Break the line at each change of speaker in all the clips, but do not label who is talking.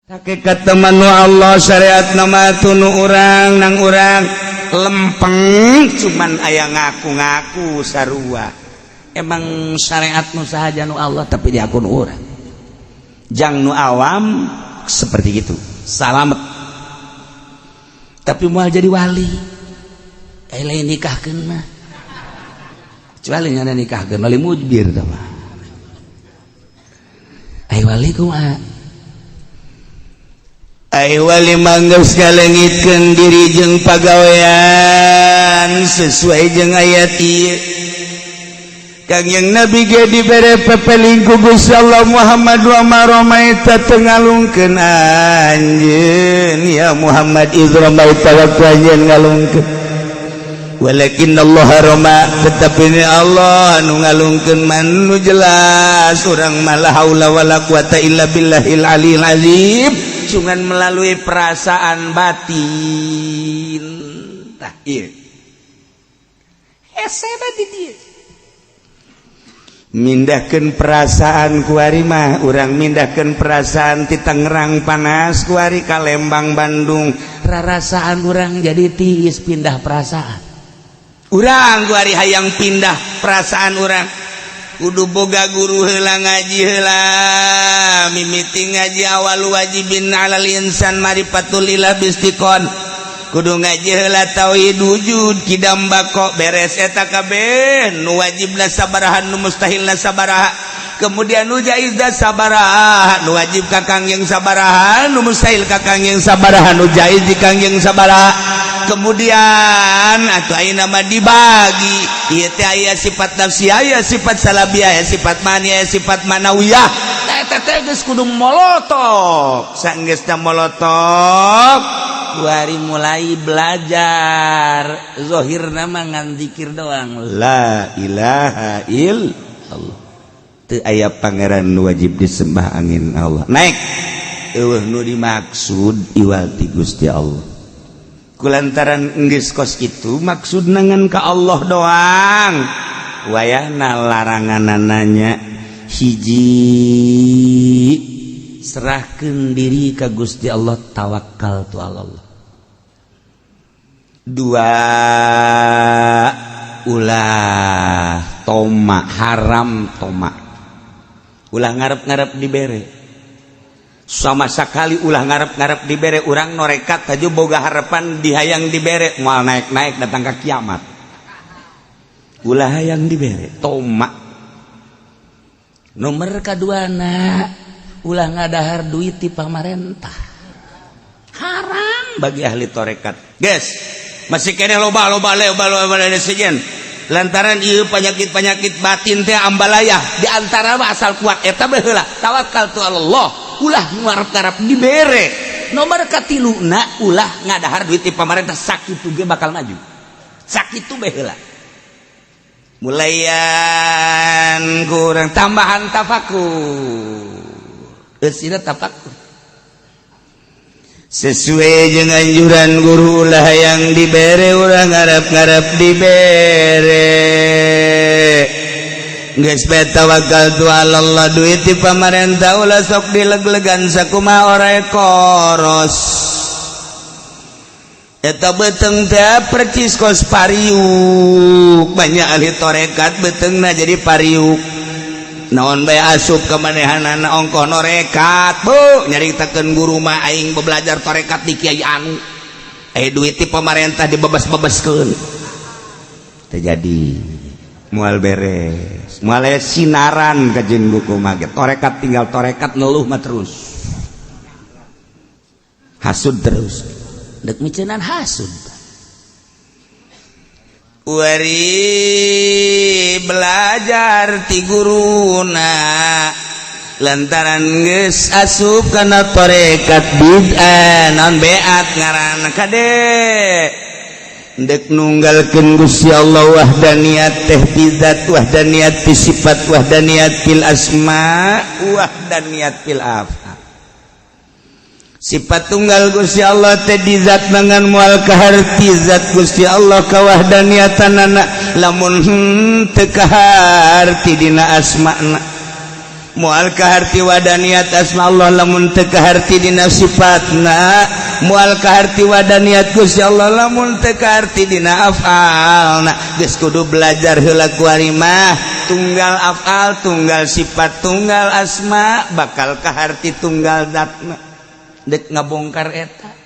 Hakikat teman Allah, syariat nama tunu urang nang urang lempeng, cuman aya ngaku-ngaku sarua. Emang syariat nu sahaja nu Allah, tapi diakun urang. Jang nu awam seperti itu salamet, tapi mau jadi wali eh lain nikahkeun mah, kecuali nyana nikahkeun wali mujbir tah mah. Ai wali kumaha? Ai wali manggeus ngalengitkeun diri jeung pagawean sesuai jeung ayat ieu. Kangjeng Nabi ge dibere pepeling ku Gusti Allah, "Muhammad, wa ma ramaita, teu ngalungkeun anjeun ya Muhammad, iz ramaita, waktu anjeun ngalungkeun, walakin Allah rama, tetapi ini Allah anu ngalungkeun." Man nu jelas urang mah la haula wala quwata illa billahil aliyil azim, cuman melalui perasaan batin. Tah ieu hese di dieu mindahkeun perasaan. Kuari mah urang mindahkeun perasaan ti Tangerang panas, kuari ka Lembang, Bandung, rarasaan urang jadi tiis. Pindah perasaan urang kuari, hayang pindah perasaan urang kudu boga guru heula, ngaji heula. Mimiti ngaji awal wajibin alal insan marifatul ilah bistiqon, kudu ngaji heula tauhid wujud kidam bako. Beres eta kabeh, nu wajibna sabaraha, nu mustahilna sabaraha, kemudian nu jaizna sabaraha, nu wajib ka Kangjeng sabaraha, nu mustahil ka Kangjeng sabaraha, nu jaiz di Kangjeng sabaraha. Kemudian atau ayeuna mah dibagi ieu teh, aya sifat nafsiyah, aya sifat salabiyah, aya sifat mani, aya sifat manawiyah. Eta teh geus kudu molotok. Sanggeusna molotok, kuari mulai belajar. Zohirna mah ngan zikir doang, la ilaha illallah, teu aya pangeran nu wajib disembah angin Allah. Naik eueuh nu dimaksud iwal ti Gusti Allah. Kulantaran geus kos kitu, maksud ngan ka Allah doang, wayahna laranganananya hiji, serahkan diri ka Gusti Allah, tawakal tu Allah. Dua, ulah toma, haram toma, ulah ngarep-ngarep dibere sama sekali, ulah ngarep-ngarep dibere. Urang norekat aja boga harapan dihayang dibere, moal naik-naik datang ke kiamat. Ulah hayang dibere, toma. Nomor kaduana, ulah ngadahar duit di pamarentah, haram bagi ahli torekat. Guys, masih kene loba loba loba loba loba sejen lantaran ieu penyakit-penyakit batin teh ambalayah. Di antara mah asal kuat eta baheula tawakal tu Allah, ulah ngarep-ngarep dibere. Nomor katiluna, ulah ngadahar duit di pamarentah. Sakitu ge bakal maju, sakitu baheula. Mulayan kurang tambahan tafakur, eusina tafakur sesuai jeung anjuran guru, lah yang dibere, urang ngarep-ngarep dibere. Geus bae tawakal tu Allah. Duit di pamarentah ulah sok dileg-legan, sakumaha ora koros eta beteng teh percis kos pariuk. Banyak ahli torekat betengna jadi pariuk, naon bae asup kemanehanana, ongkoh norekat. Bu, nyaritakeun guru mah, aing belajar torekat di kiai anu, eh duit di pemerintah dibebas-bebaskeun, terjadi mual beres, mual sinaran kajeun buku mah. Torekat tinggal torekat, ngeluh mah terus, hasud terus, dek micenan hasud. Wari belajar ti guruna, lantaran geus asup kana torekat bid'ah, non beat ngaranna kade, dek nunggalkeun Gusti Allah, wahdaniyat teh fi zat, wahdaniyat fi sifat, wahdaniyat fil asma, wahdaniyat fil af'al. Sifat tunggal Gusti Allah teh di zat, dengan mual kaharti zat Gusti Allah kawahdaniyatan, lamun teu kaharti dina asma'na. Moal kaharti wahdaniat asma Allah lamun teu kaharti dina sifatna. Moal kaharti wahdaniat Gusti Allah lamun teu kaharti dina afalna. Geus kudu belajar heula kuari mah, tunggal afal, tunggal sifat, tunggal asma, bakal kaharti tunggal zatna. Dek ngabongkar eta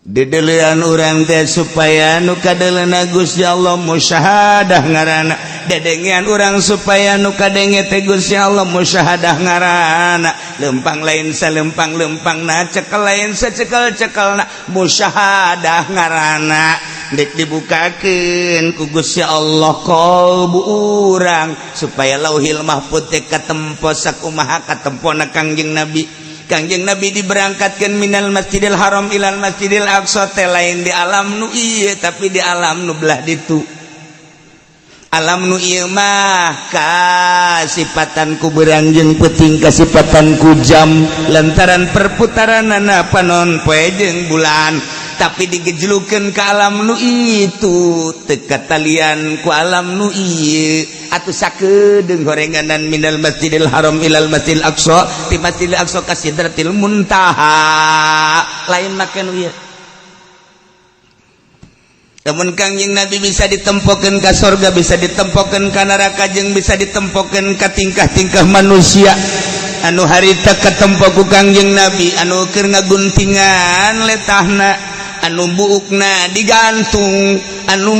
dedelean urang teh supaya nu kadeleuna Gusti Allah, musyahadah ngaranna. Dedengean urang supaya nu kadenge teh Gusti Allah, musyahadah ngaranna. Lempang lain salempang lempangna, cekel lain secekel cekelna, musyahadah ngaranna. Dek dibukakeun ku Gusti Allah qalbu urang supaya Lauhil Mahfud teh katempo sakumaha katempona Kangjeng Nabi. Kangjeng Nabi diberangkatkan minal Masjidil Haram ilal Masjidil Aqsa teh lain di alam nu ieu, tapi di alam nu belah ditu. Alam nu ieu mah kasipatan ku beurang jeung peuting, kasipatan ku jam lantaran perputaranana panon poe jeung bulan, tapi digejlukeun ke alam nu itu teu katalian ku alam nu ieu. Atuh sakedeung horenganan minal Masjidil Haram ilal Masjidil Aqsa, ti Masjidil Aqsa ka Sidratil Muntaha, lain make nu ieu. Namun Kangjeng Nabi bisa ditempokeun ka sorga, bisa ditempokeun ka neraka, jeung bisa ditempokeun ka tingkah-tingkah manusia anu harita katempo ku Kangjeng Nabi, anu keur ngaguntingan letahna, anu buukna digantung, anu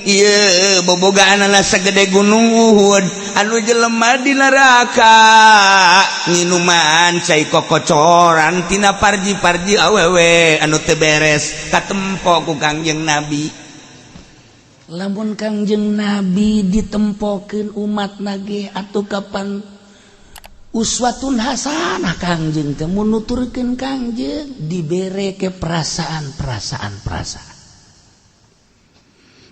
ieu bobogaanana sagede Gunung Uhud, anu jelema di neraka nginuman cai kokocoran tina parji-parji awewe anu teu beres, katempo ku Kangjeng Nabi. Lamun Kangjeng Nabi ditempokeun umat nage, atuh kapan uswatun hasanah Kangjeng teh? Mun nuturkeun Kangjeng dibere ke perasaan-perasaan perasaan.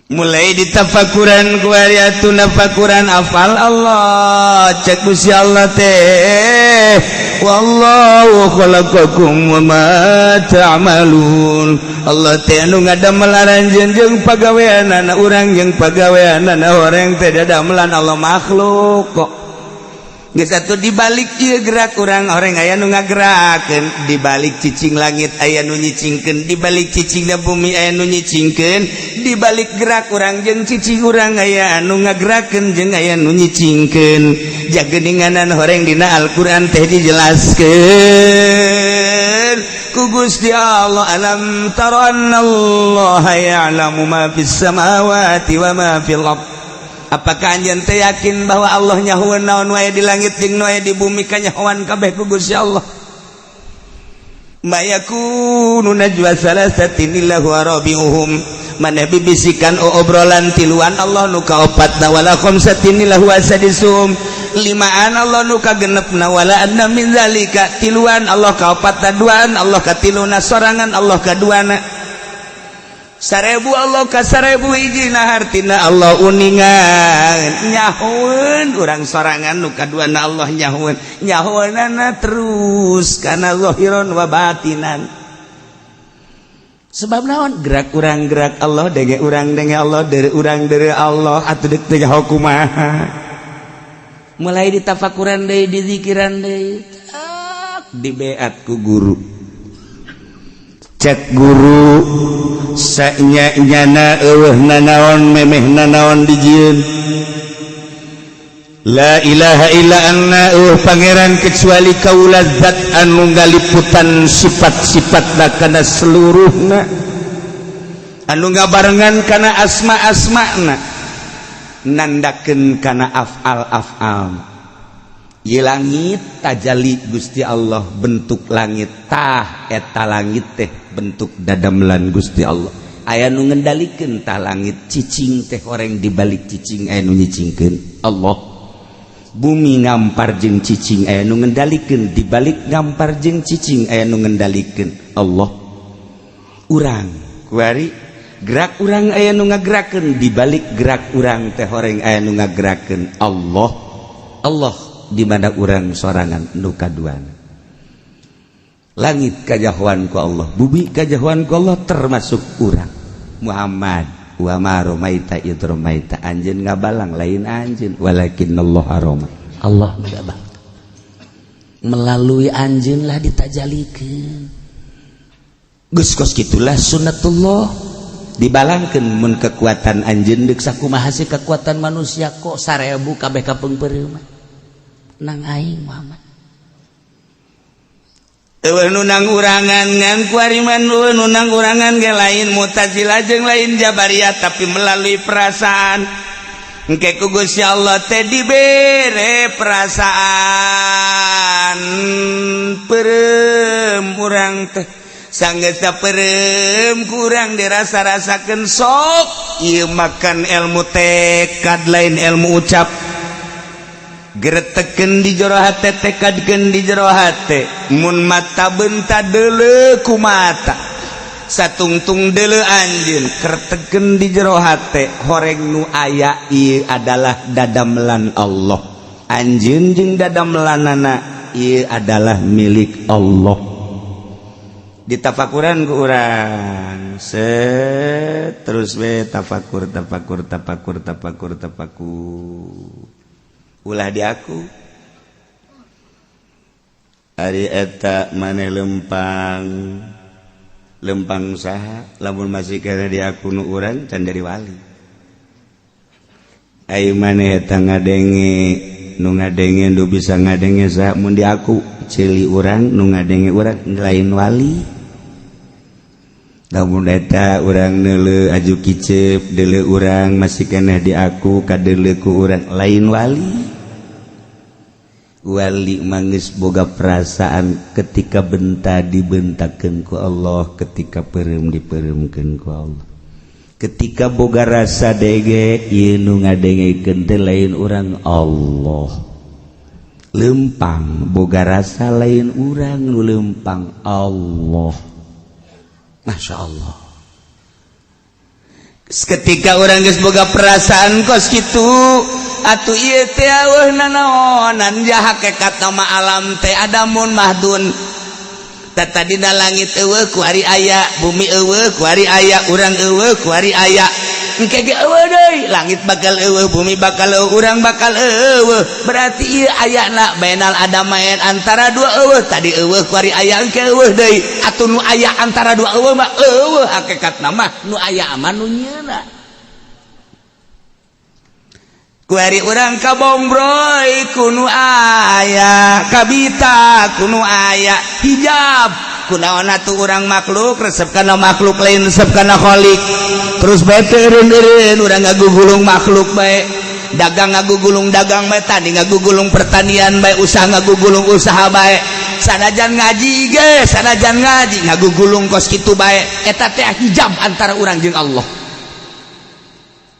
Mulai ditafakuran kuari atuh nafakuran afal Allah. Cek Gusti Allah teh, wallahu khalaqakum wa ma ta'malun. Allah teh anu ngadamel aranjeun jeung pagaweanana urang, jeung pagaweanana orang teh dadamelan Allah makhluk kok. Geus atuh, dibalik ieu gerak urang, orang aya nu ngagerakeun. Dibalik cicing langit aya nu nyicingkeun, dibalik cicingna bumi aya nu nyicingkeun, dibalik gerak urang jeung cicing urang aya anu ngagerakeun jeung aya nu nyicingkeun. Jageninganan horeng dina Al-Qur'an teh dijelaskeun ku Gusti Allah, alam tara annallaha ya'lamu ma fis samawati wa ma fil ardh. Apakah anjeun teh yakin bahwa Allah nyahueun naon wae di langit jeung wae di bumi? Kanyahoan kabeh ku Gusti Allah. Ma yakunu najwa salasatin illa huwa rabi'uhum, maneh bibisikan obrolan tiluan, Allah nu kaopatna, wala khamsatin illa huwa sadisuhum, limaan Allah nu kagenepna, wala adna min zalika, tiluan Allah kaopatna, duaan Allah katiluna, sorangan Allah kaduana, 1000 Allah ka 1000 hijina. Hartina Allah uningan, nyahueun urang sorangan nu kaduana, Allah nyahueun, nyahueunana terus kana zahiron wa batinan. Sebab naon? Gerak urang gerak Allah, denge urang denge Allah, dari urang dari Allah. Atuh deuk teh kumaha? Mulai ditafakuran deui, dizikiran deui, dibeat ku guru. Cek guru, sanya nyana eueuh nanaon, memeh nanaon dijieun. La ilaha illa anna, eueuh pangeran kecuali kaula, zat anu ngaliputan sifat-sifatna kana seluruhna, anu ngabarengan kana asma-asmana, nandakeun kana afal-afal. Ieu langit tajali Gusti Allah, bentuk langit tah eta langit teh bentuk dadamelan Gusti Allah. Aya nu ngendalikeun tah langit. Cicing teh horeng dibalik cicing aya nu nyicingkeun, Allah. Bumi ngampar jeung cicing aya nu ngendalikeun, dibalik ngampar jeung cicing aya nu ngendalikeun, Allah. Urang kuari gerak urang aya nu ngagerakeun, dibalik gerak urang teh horeng aya nu ngagerakeun, Allah. Allah di mana urang sorangan nu kaduana. Langit kanyahoan ku Allah, bumi kanyahoan ku Allah, termasuk urang Muhammad. Wa ma romaita id romaita, anjeun ngabalang lain anjeun, walakinallah roma, Allah ngabang melalui anjeun lah ditajalikeun. Geus kos kitulah sunnatullah, dibalangkeun mun kekuatan anjeun deuk sakumaha sih kekuatan manusia kok 1000 kabeh kapeungpeureuh nang aing Muhammad. Eueuh nu urangan ngan kuari mah eueuh nu urangan ge lain Mu'tazilah jeung lain Jabariyah, tapi melalui perasaan. Engke ku Gusti Allah teh dibere perasaan peureum urang teh, sanggeus peureum kurang dirasa-rasakeun. Sok ieu makan ilmu tekad, lain ilmu ucap. Gereteken di jero hate, tekadkeun di jero hate. Mun mata benta deuleu ku mata, satungtung deuleu anjeun, kerteken di jero hate, horeng nu aya ieu adalah dadamelan Allah, anjeun jeung dadamelanana ieu adalah milik Allah. Ditafakuran ku urang set, terus we tafakur, tafakur, tafakur, tafakur, tafakur. Ulah di aku. Ari eta maneh lempang lempang saha? Lamun masih kena di aku nu urang can dari wali. Ayo maneh eta ngadenge, nu ngadenge, nu bisa ngadenge saha? Mun di aku ceuli urang, nu ngadenge urang lain wali. Lamun eta urang neuleu aju kicep, deuleu urang masih keneh di aku, kadeuleu ku urang lain wali. Wali mangis boga perasaan ketika benta dibentakeun ku Allah, ketika peureum dipeureumkeun ku Allah, ketika boga rasa dege, ieu nu ngadengekeun teh lain urang, Allah. Lempang boga rasa lain urang, nu lempang Allah. Masya Allah, ketika orang geus boga perasaan kos kitu atuh, ieu teh eueuh nanaonan ja hakekat nama alam teh adamun mahdun. Tadina langit eueuh, kuari aya. Bumi eueuh, kuari aya. Urang eueuh, kuari aya. Engke ge eueuh deui. Langit bakal eueuh, bumi bakal eueuh, urang bakal eueuh. Berarti ieu ayana bainal adamain, antara dua eueuh. Tadi eueuh, kuari aya, engke eueuh deui. Atuh nu aya antara dua eueuh mah eueuh hakikatna mah, nu aya mah nu nyieuna. Kuari urang kabongbroy ku nu aya, kabita ku nu aya, hijab kunaon atuh urang makhluk resep kana makhluk, lain resep kana khalik. Terus bae teu eureun-eureun urang ngagugulung makhluk bae, dagang ngagugulung dagang bae, tani ngagugulung pertanian bae, usaha ngagugulung usaha bae, sanajan ngaji ge, sanajan ngaji ngagugulung kos kitu bae. Eta teh hijab antara urang jeung Allah.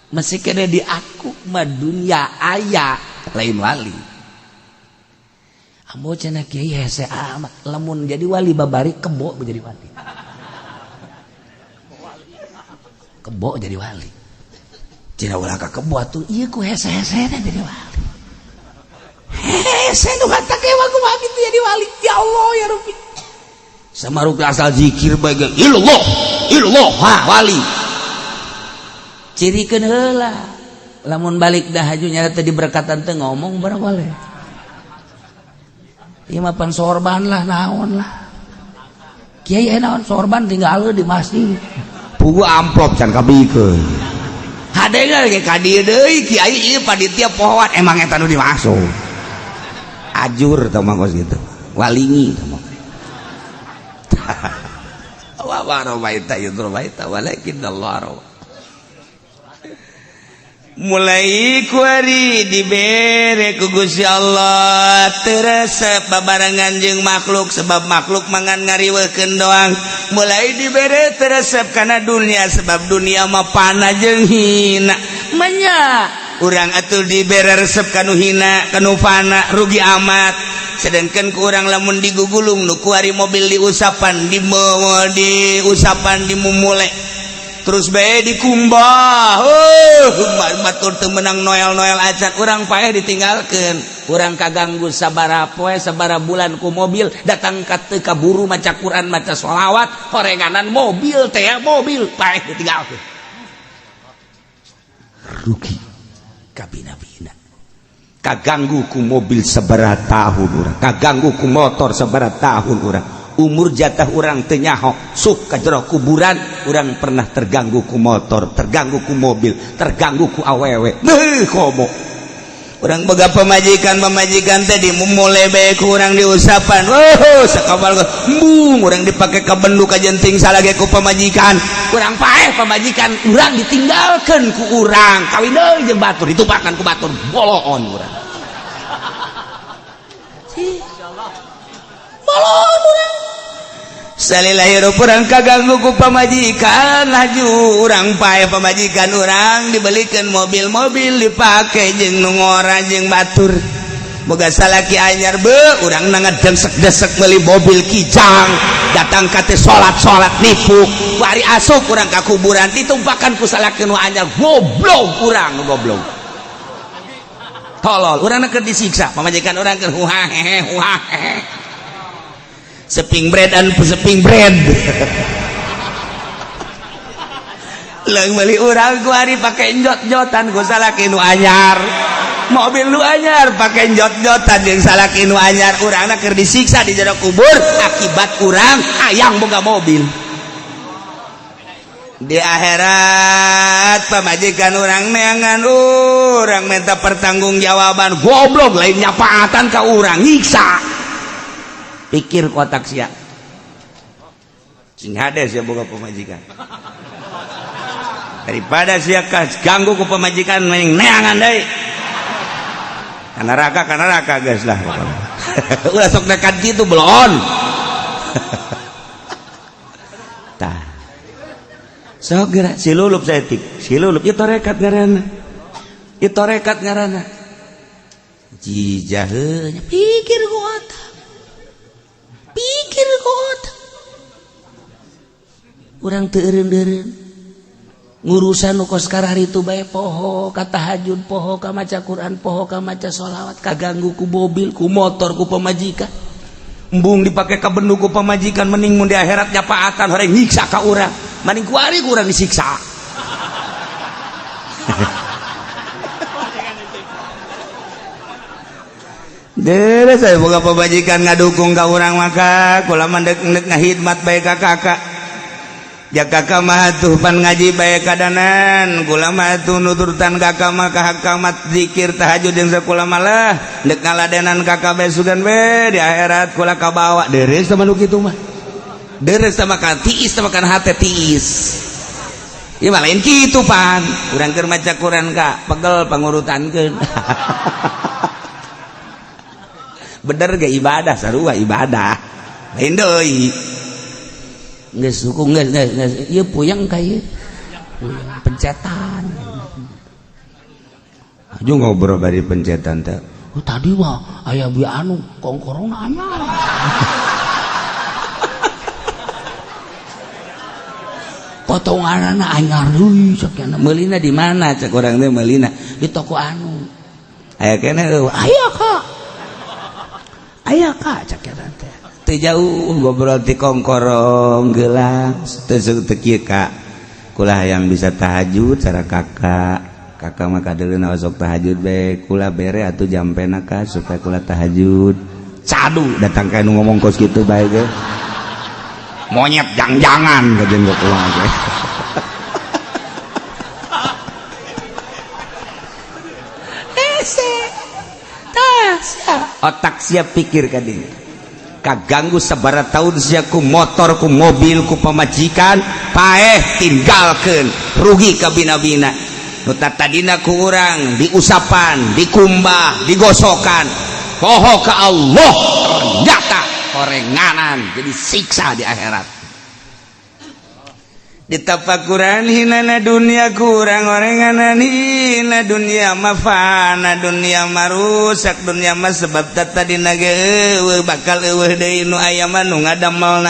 Masih kena di aku mah dunia aya, lain wali. Ambo cenah kiai hese amat lamun jadi wali babari kebo jadi wali, kebo jadi wali cenah. Ulah ka kebo atuh, ieu ku hese-hese jadi wali. Hese nu kata kewa kumaha kitu jadi wali? Ya Allah, ya Rabbi, sama rupi asal zikir bae ge illallah illallah, ha wali. Cirikeun heula, lamun balik dah haju nyata tadi berkatan teh ngomong berapa boleh. Ieu mah pan sorban lah, naon lah kiai, naon sorban tinggal di masjid. Pugu amplop can kabikeun hade ge ka dieu deui kiai, ieu panitia pohoan emang eta nu dimasuk ajur tah mah kos kitu walingi tah mah. Wa ma ramaita idh ramaita walakin Allah rama. Mulai kuari dibere ku Gusti Allah teresep babarengan jeung makhluk, sebab makhluk mangan ngariweukeun doang. Mulai dibere teresep kana dunia, sebab dunia mah pana jeung hina. Menya urang atuh dibere resep kanu hina, kanu fana, rugi amat. Sedangkan ku urang lamun digugulung nu kuari mobil diusapan, di diusapan, dimumule terus bae dikumbah, oh batur teu menang noel-noel acan, urang paeh ditinggalkeun. Urang kaganggu sabara poe, sabara bulan ku mobil datang ka teu kaburu maca Quran, maca sholawat, horenganan mobil teh, mobil paeh ditinggalkeun. Rugi kabina-bina. Kaganggu ku mobil sabaraha tahun urang, kaganggu ku motor sabaraha tahun urang. Umur jatah urang teu nyaho, sok ka jero kuburan urang pernah terganggu ku motor, terganggu ku mobil, terganggu ku awewe. Beuh, komo urang boga pamajikan, pamajikan teh dimumule bae ku urang, diusapan. Oh, sakabal embung urang dipake ka bendu ka jenting salage ku pamajikan. Urang paeh, pamajikan urang ditinggalkeun ku urang, kawin deui jeung batur, ditumpakan ku batur, boloon urang. Sih. Boloon urang. Salila hirup urang kaganggu ku pamajikan, laju urang paeh, pamajikan urang dibelikan mobil-mobil, dipake jeung nu ngora jeung batur. Boga salaki anyar be urang na ngedengsek-desek meuli mobil Kijang, datang ka teh salat-salat nipu. Bari asup urang ka kuburan ditumpakan ku salaki nu anyar, goblok urang, goblok. Tolol, urang keur disiksa, pamajikan urang keur huha hehe huha hehe. Seping bread dan seping bread. Leung meuli urang ku ari pake njot-njotan ku salaki nu anyar. Mobil nu anyar pake njot-njotan jeung salaki nu anyar, urangna keur disiksa di jero kubur akibat urang hayang boga mobil. Di akhirat pamajikan urang neangan urang minta pertanggungjawaban, goblok, lain nyapaatan ka urang, nyiksa. Pikir kotak sia. Sing hade sia boga pamajikan. Daripada sia ganggu ku pamajikan mending neangan deui. Ka neraka, ka neraka geus lah pokona. Ulah sok nekat kitu belon. Tah. Sok geura si lulup saeutik, si lulup ieu tarekat ngaranna. Ieu tarekat ngaranna. Jijaheunya pikir ku otak. Pikir ku otak. Urang teu eureun-eureun. Ngurusan nu kos kararitu bae poho ka tahajud, poho ka maca Quran, poho ka maca sholawat, kaganggu ku mobil, ku motor, ku pamajikan. Embung dipake ka bendu ku pamajikan, mending mun di akhirat nyapaatan horeng nyiksa ka urang. Mending kuari ku urang disiksa. Dede saya boga pamajikan ngadukung ka urang maka kula mah deuk ngahidmat bae ka kakak. Ja kakak mah tuh pan ngaji bae kadanan, kula mah tuh nuturtan kakak mah ka hakamat zikir tahajud jeung sakola malah deuk ngaladenan kakak bae sugan we di akhirat kula kabawa. Deres sama nu kitu mah. Deres sama kan tiis sama kan hate tiis. Ieu mah lain kitu pan. Urang keur maca Quran ka pegel pangurutankeun. Bener ge ibadah sarua ibadah. Lain deui. Geus hukum geus geus geus ieu puyeng ka ieu. Pencetan. Aju ngobrol bari pencetan teh. Oh, tadi mah aya bi anu kongkorong anyar. Potonganana anyar deui cek nya. Meulina di mana cek urang teh meulina di toko anu. Aya keneh eueuh aya ka. Aya ka cek nya teh. Teu jauh ngobrol ti kongkorong gelang teu teu kieu ka. Kula hayang bisa tahajud cara kakak. Kakak mah kadeuleuna osok tahajud bae, kula bere atuh jampena ka supaya kula tahajud. Cadu datang ka nu ngomong kos kitu bae ge. Monyet jang-jangan ka jeung kula ge. Hese. Tah sia. Otak sia pikir ka dinya. Kaganggu sabara tahun sia ku motor, ku mobil, ku pamajikan, paeh tinggalkeun, rugi ka bina-bina. Nu tadina ku urang diusapan, dikumbah, digosokan, poho ka Allah, ternyata horenganan jadi siksa di akhirat. Ditafakuran hinana dunia kurang orenganan hina dunia mafana dunia marusak dunia mah sebab tadina ge eueuh bakal eueuh deui nu aya mah nu ngadamelna.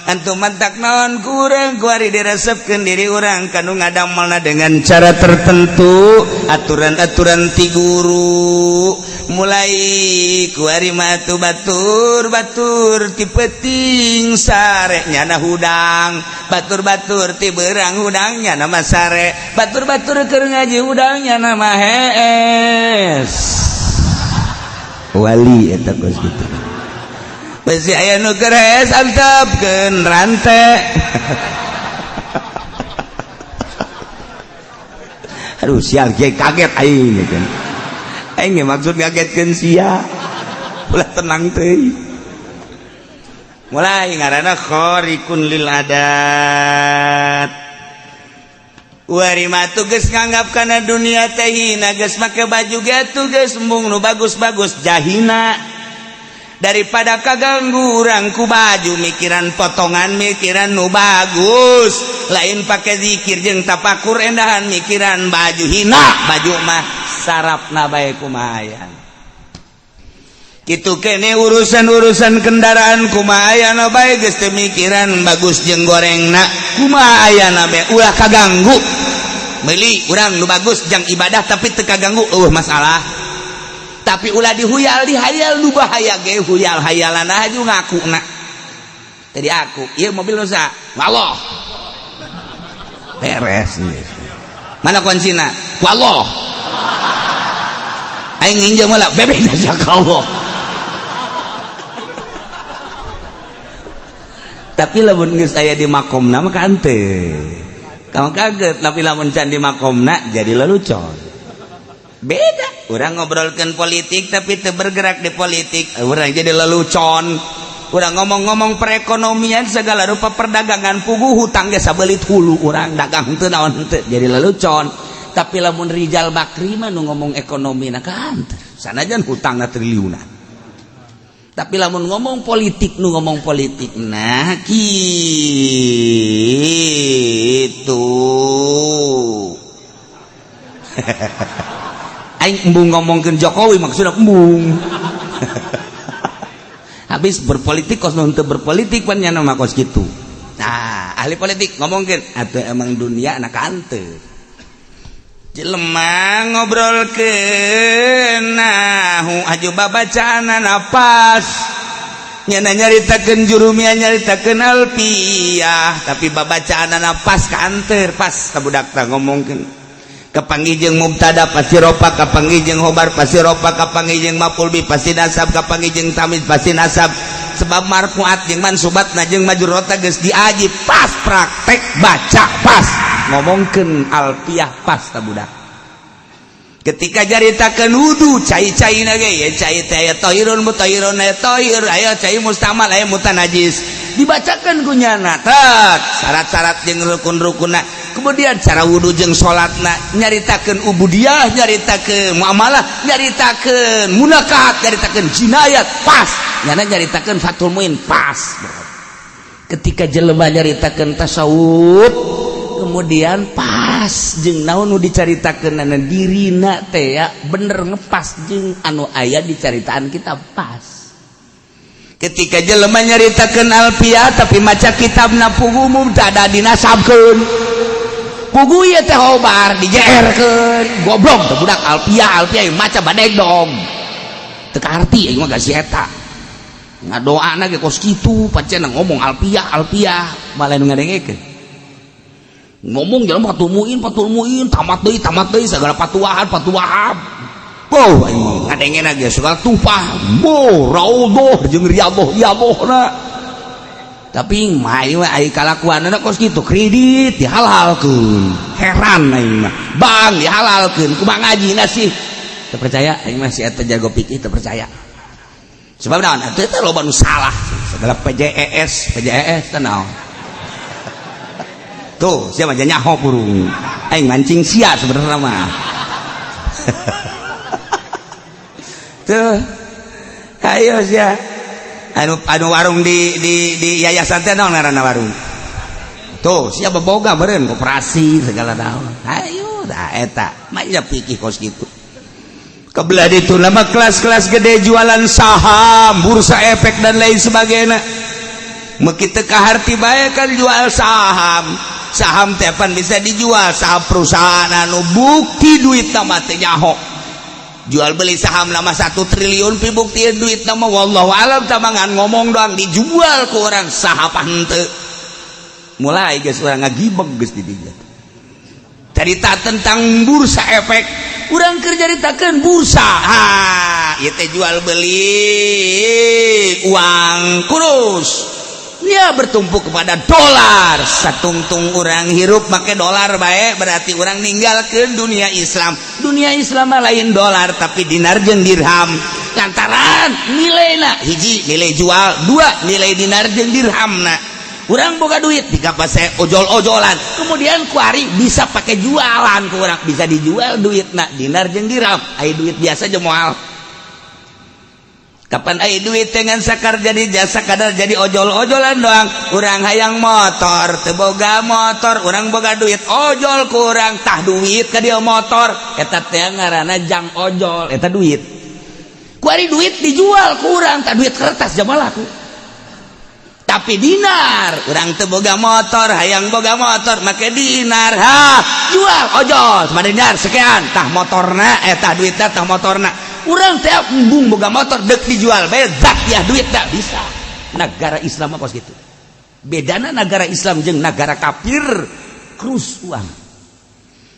Antum mantak naon kurang kuari diresepkeun diri urang kanu ngadamelna dengan cara tertentu, aturan-aturan ti guru. Mulai kuari mah tuh batur-batur ti peuting sare nyana hudang, batur-batur ti beurang hudang nyana mah sare, batur-batur keur ngaji hudang nyana mah hees. Wali eta kos kitu. Besi aya nu keur hees antepkeun rante. Aduh sial kiai kaget aing gitu. Aing ge maksud ngagetkeun sia. Ulah tenang teuing. Mulai ngaranna khariqun lil adat. Wari mah geus nganggap kana dunia teh hina, geus make baju ge atuh geus embung nu bagus-bagus jahina. Daripada kaganggu urang ku baju mikiran potongan mikiran nu bagus, lain pake zikir jeung tapakur endahan mikiran baju hina, baju mah sarapna bae kumaha aya. Kitu kene urusan-urusan kendaraan kumaha ayana bae geus teu mikiran bagus jeung gorengna kumaha ayana bae ulah kaganggu. Meuli urang nu bagus jang ibadah tapi teu kaganggu eueuh masalah. Tapi ulah dihuyal dihayal nu bahaya ge huyal hayalan aju ngakuna. Tadi aku ieu mobil nu saha? Allah. Beres. Mana kuncina? Ku Allah. Aing nginjem heula bebek ka Allah. Tapi lamun geus aya di makomna mah henteu. Kamu kaget tapi lamun can di makomna jadi lelucon. Beda. Urang ngobrolkeun politik tapi teu bergerak di politik, urang jadi lelucon. Urang ngomong-ngomong perekonomian segala rupa perdagangan puguh hutang ge sabelit hulu urang dagang teu naon henteu jadi lelucon. Tapi lamun Rijal Bakri mah nu ngomong ekonomi na kan sanajan hutangna triliunan. Tapi lamun ngomong politik nu ngomong politik nah gitu. Aing embung ngomongkeun Jokowi maksudna embung. Habis berpolitik kos nu henteu berpolitik pan nya mah kos kitu. Nah, ahli politik ngomongkeun atuh emang dunia na henteu. Jelema ngobrolkeun nahu aju babacaanana pas. Nyana nyaritakeun jurumiyah nyaritakeun alfiyah tapi babacaanana pas ka anteur pas ka budak tah ngomongkeun. Kapanggih jeung mubtada pasti rofa, kapanggih jeung khobar pasti rofa, kapanggih jeung maf'ul bih pasti nasab, kapanggih jeung tamyiz pasti nasab. Sebab marfuat jeung mansubatna jeung majrurna geus diaji pas praktek baca pas ngomongkeun alfiyah pas ta budak. Ketika caritakeun wudu cai-caina ge ya cai teh aya tahirun mutahhirun aya tahir aya cai mustamal aya mutanajis dibacakeun ku nyana tek syarat-syarat jeung rukun-rukunna. Kemudian cara wudu jeung salatna nyaritakeun ubudiyah nyaritakeun muamalah nyaritakeun munakahat nyaritakeun jinayat pas nyana nyaritakeun Fathul Muin pas. Ketika jelema nyaritakeun tasawuf kemudian pas jeung naon nu dicaritakeun na dirina teh ya bener ngepas jeung anu aya dicaritaan kita pas. Ketika jelema nyaritakeun alfiyah tapi maca kitabna puguh mubtada dinasabkeun puguh ieu teh khobar dijeerkeun goblok teh budak alfiyah alfiyah maca badeg dong teu kaarti aing mah si eta ngadoana ge kos kitu pancen ngomong alfiyah alfiyah malah nu ngadengekeun ngomong jalan Fathul Muin tamat deui segala patuahan patuahab. Oh aing ngadengena ge segala tupah bo raudhah jeung riyadhah riyadhahna. Tapi mah ai kalakuanna kos kitu kredit dihalalkeun heran aing mah bang dihalalkeun kumaha ngajina sih teu percaya aing mah si eta jago fikih teu percaya sebab naon atuh teh loba nu salah segala PJES PJES teh naon tuh sia mah nyaho purung aing mancing sia sebenarnya mah. Tuh ayo sia anu warung di yayasan teh naon ngaranna warung tuh sia boga meureun koperasi segala naon ayo da eta mah nya pikir kos kitu. Kebelah ditu nama kelas-kelas gede jualan saham bursa efek dan lain sebagainya meuki teu kaharti bae kan jual saham saham teh pan bisa dijual saham perusahaan anu bukti duit mah teh nyaho. Jual beli saham lama 1 triliun, pibuktian duit nama wallahu alam tamangan ngomong doang, dijual ke orang saham henteu. Mulai geus urang ngagibeg geus di dinya. Cerita tentang bursa efek, urang keur caritakeun bursa. Ha, ieu teh jual beli uang kurus. Dia bertumpu kepada dolar. Satungtung orang hirup make dolar baik, berarti orang ninggalkan dunia Islam. Dunia Islam mah lain dolar, tapi dinar jeung dirham, lantaran nilai hiji nilai jual, dua nilai dinar jeung dirham. Nah, urang boga duit di saya ojol-ojolan, kemudian kuari bisa pakai jualan, ku urang bisa dijual duit. Nah, dinar jeung dirham. Ai duit biasa aja moal. Kapan aya duit dengan sakar jadi jasa kadar jadi ojol-ojolan doang. Urang hayang motor, teu boga motor. Urang boga duit, ojol kurang, tah duit ka dia motor. Eta teh ngaranna jang ojol. Eta duit kuari, duit dijual kurang, tah duit kertas jama laku. Tapi dinar, urang teu boga motor, hayang boga motor make dinar. Ha, jual ojol sama dinar sekian, tah motorna, eta duitna, tah motorna. Urang teh embung boga motor, dek dijual bae zat ya duit, tak bisa. Negara Islam apa gitu. Bedana negara Islam jeung negara kafir krus uang.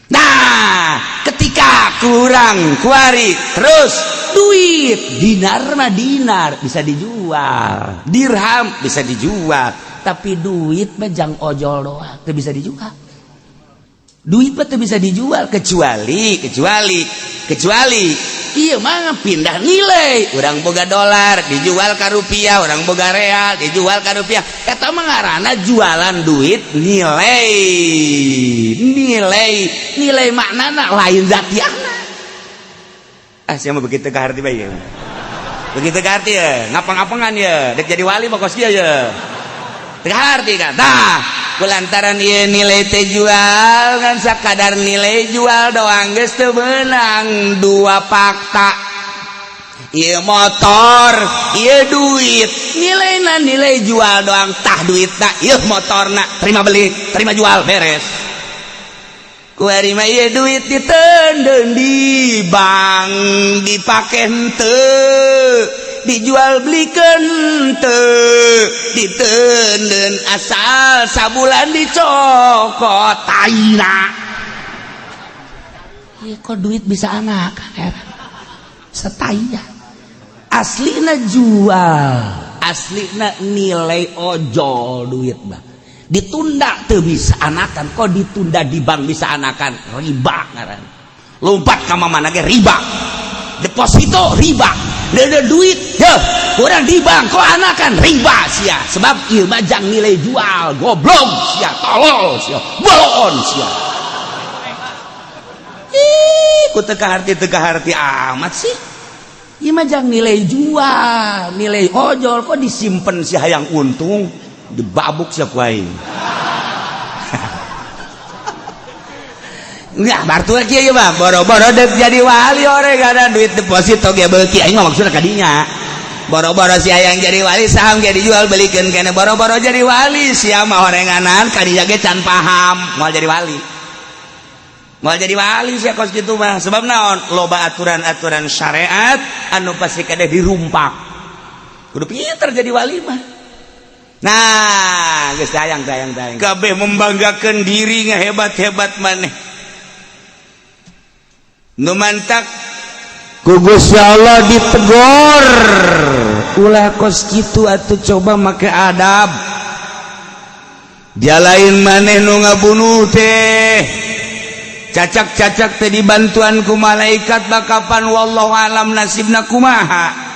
Nah, ketika kurang kuari terus duit dinar mah dinar bisa dijual, dirham bisa dijual, tapi duit mah jang ojol doang, teu bisa dijual. Duit mah teu bisa dijual, kecuali kecuali kecuali iya mah pindah nilai. Urang boga dolar dijual ke rupiah, urang boga real dijual ke rupiah, eta mah ngaranna jualan duit nilai, nilai nilai maknana, lain zatiahna. Ah, siapa begitu ke arti bae, begitu ke arti ya, ngapang-ngapangan ya, dek jadi wali mah kos ya teu arti kan. Tah, kulantaran ieu nilai teh jual kan sakadar nilai jual doang geus teu meunang. Dua fakta, ieu motor, ieu duit, nilaina nilai jual doang. Tah duitna, ieu motorna, terima beli, terima jual, beres. Kuari mah ieu duit diteundeun di bank, dipake henteu, dijual belikan henteu, diteundeun asal sabulan dicokot taina. Ieu kok duit bisa anak heran setaya. Aslina jual, aslina nilai ojol duit mah ditunda tuh bisa anakan. Kok ditunda di bank bisa anakan, riba ngaran. Lompat ka mana ge riba, deposito riba. Ada duit ya orang di bank kok anakan, riba sia, sebab ieu mah jang nilai jual. Goblok sia, tolol sia, bolon sia. Ih, ku teu kaharti, teu kaharti amat sih. Ieu mah jang nilai jual, nilai ojol, kok disimpen si hayang untung, dibabuk sia ku aing. Enggak, bartu lagi ya bang. Boro-boro dek jadi wali orang ada duit deposito ge beuki, aing mah maksudna kadinya. Boro-boro si hayang jadi wali, saham ge dijual belikeun kene. Boro-boro jadi wali sia mah, horenganan kadinya ge can paham, moal jadi wali. Moal jadi wali sia kos kitu mah. Sebab naon? Loba aturan-aturan syariat anu pasti kade dirumpak. Kudu pinter jadi wali mah. Nah, geus sayang sayang sayang. Kabeh membanggakan diri, ngehebat-hebat maneh. Nu mantak ku Gusti Allah ditegor, ulah kos kitu atuh, coba make adab. Dia lain maneh nu ngabunuh teh, cacak-cacak teh dibantuan ku malaikat, bakapan wallahu alam nasibna kumaha.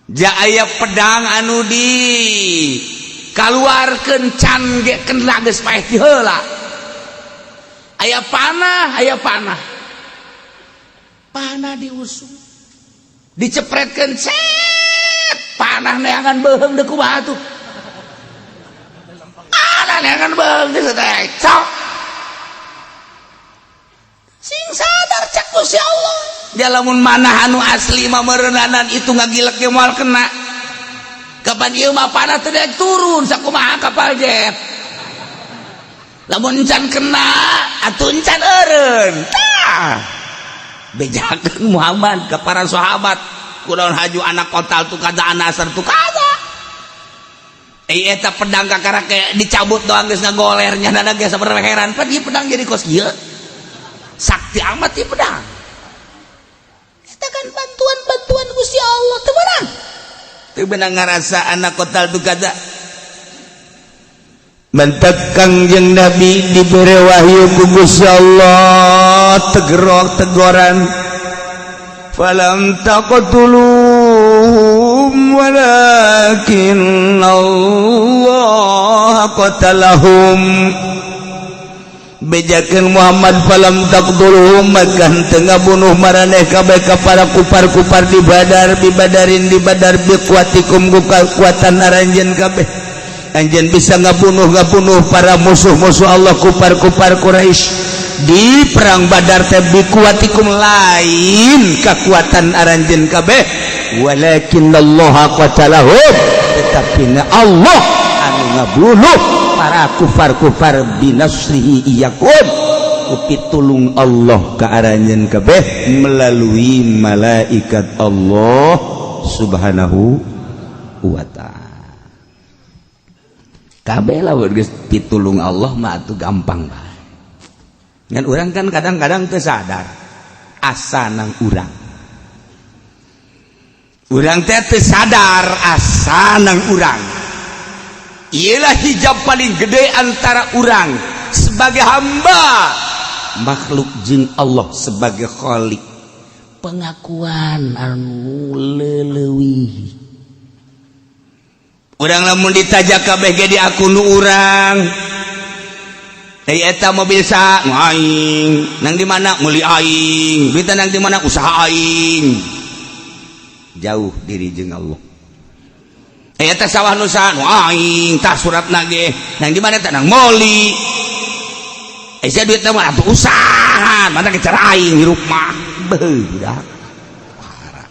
Ja aya pedang anu di kaluarkeun can ge kena geus paeh ti heula. Aya panah, aya panah, panah diusung, dicepretkeun set, panah neangan beuheung deuk kumaha tuh. Panah neangan beuheung geus teh cok, sing sadar cek Gusti Allah. Dia lamun manah anu asli mah meureunanan itu ngagilek ge moal kena. Kapan ieu mah panah teh turun sakumaha kapal jet, lamun encan kena atuh encan eureun. Tah. Bejakeun Muhammad ke para sahabat, kunaon haju anak qataltu kaza, ana nasartu kaza. Eh, eta pedang kakara kayak dicabut doang geus ngagoler nya ge sabenerna heran, pan ieu pedang jadi kos kieu. Sakti amat ieu pedang. Eta kan bantuan-bantuan Gusti Allah teu meunang. Teu beunang ngarasa ana qataltu kaza. Mentek Kangjeng Nabi dibere wahyu ku Gusti Allah, tegerok tegoran, falam taqtuluhum walakin Allah qatalahum. Bejakeun Muhammad, falam taqtuluhum, maka henteu ngabunuh maraneh kabeh ka para kupar-kupar di Badar, di Badarin, di Badar, biquwwatikum, ku kekuatan aranjeun kabeh. Anjeun bisa ngabunuh ngabunuh para musuh-musuh Allah, kupar-kupar Quraisy di perang Badar teh biquwwatikum, lain kekuatan aranjeun kabeh, walakin Allah qatalahum, tetapi na Allah anu ngabunuh para kufar-kufar, binasrihi iyyakum, ku pitulung Allah ka aranjeun kabeh melalui malaikat Allah Subhanahu wa Ta'ala. Kabeh lah geus pitulung Allah mah atuh gampang bae. Ngan urang kan kadang-kadang teu sadar asa nang urang. Urang teh teu sadar asa nang urang. Iyalah hijab paling gede antara urang sebagai hamba makhluk jeung Allah sebagai khalik. Pengakuan anu leleuwih. Urang lamun ditajak kabeh ge diaku nu urang. Eh, eta mobil sa nu aing, nang di mana meuli aing, duitna nang di mana usaha aing. Jauh diri jeung Allah. Eh, eta sawah nu saha? Nu aing, tah suratna ge. Nang di mana tah? Nang meuli. Eh, sia duitna mah atuh usaha, mana ke cara aing hirup mah. Beuh, budak. Parah.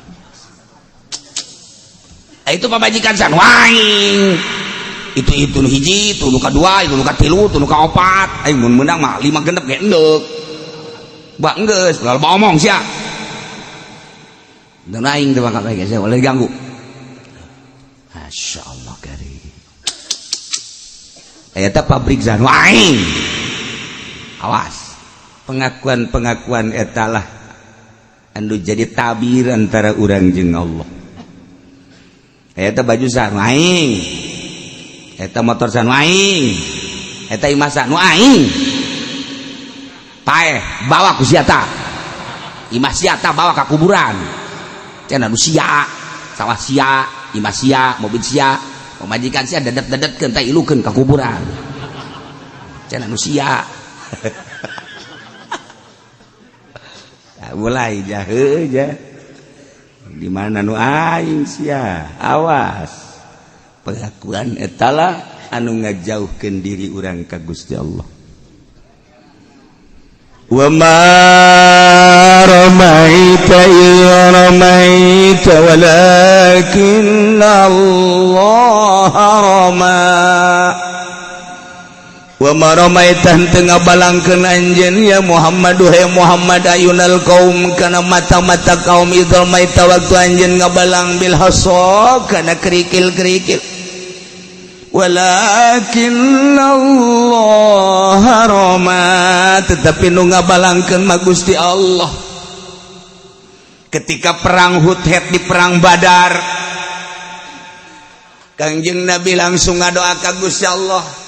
Eh, itu pamajikan sa? Nu aing. Itu nu hiji, itu nu kadua, itu nu katilu, itu nu kaopat. Aing mun meunang mah lima genep ge endek. Bak enggeus, loba omong sia. Dan aing teh bakal ge boleh ganggu. Masya Allah karim. Eta pabrik sa? Nu aing. Awas. Pengakuan-pengakuan etalah anu jadi tabir antara urang jeung Allah. Eta baju sa? Nu aing. Eta motor sa? Nu aing. Eta imah sa? Nu aing. Paeh bawa ku sia ta. Imah sia ta bawa ka kuburan. Cenah nu sia, sawah sia, imah sia, mobil sia, pamajikan sia dedet-dedetkeun teh ilukeun ka kuburan. Cenah nu sia. Nah, mulai jahe ja. Di mana nu aing sia? Awas. Pengakuan etalah anu ngajauhkeun diri urang ka Gusti Allah. Wa ma ramaita idh ramaita walakin Allah rama. Wa ma ramaita, henteu ngabalangkeun anjeun ya Muhammad, duhai Muhammad, ayunal kaum, kana mata-mata kaum, idh ramaita, waktu anjeun ngabalang, bil hasa, kana kerikil-kerikil, walakin Allah rama, tetapi nu ngabalangkeun mah Gusti Allah. Ketika perang Huthet di perang Badar, Kangjeng Nabi langsung ngadoa ka Gusti Allah,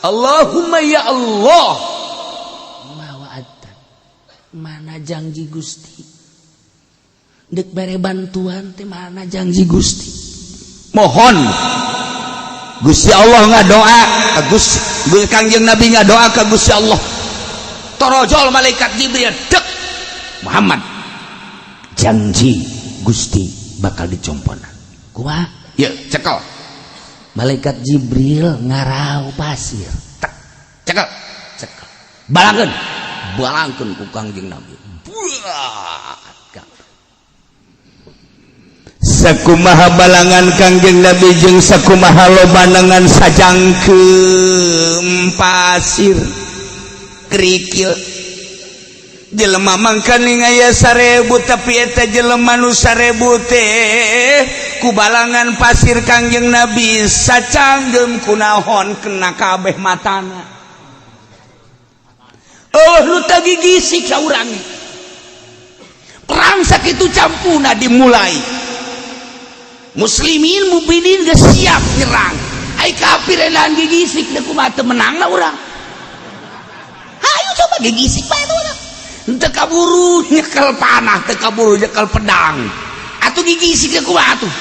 Allahumma ya Allah,
ma wa'adta, mana janji Gusti, dek bere bantuan teh, mana janji Gusti?
Mohon Gusti Allah, ngadoa ka Gusti. Kangjeng Nabi ngadoa ka Gusti Allah, torojol malaikat Jibril dek, Muhammad,
janji Gusti bakal dicompona. Kumaha?
Ya, cekel.
Malaikat Jibril ngarau pasir.
Tek, cekel.
Cekel.
Balangkeun, balangkeun ku Kangjeng Nabi. Buat sakumaha balangan Kangjeng Nabi jeung sakumaha lobanangan sajangkeum pasir kerikil. Jelema mangkaning aya 1000, tapi eta jelema nu 1000 teh ku balangan pasir Kangjeng Nabi sacanggem kunaon kena kabeh matana. Oh, lu tagi gisik saurang. Perang sakitu campuna dimulai. Muslimin mukminin geus siap nyerang. Ai kafir edan gigisik deuk kumaha teu menang lah urang. Hayu coba gigisik bae tuh urang. Teu kaburu nyekel panah, teu kaburu nyekel pedang. Atuh gigisik deuk kumaha atuh.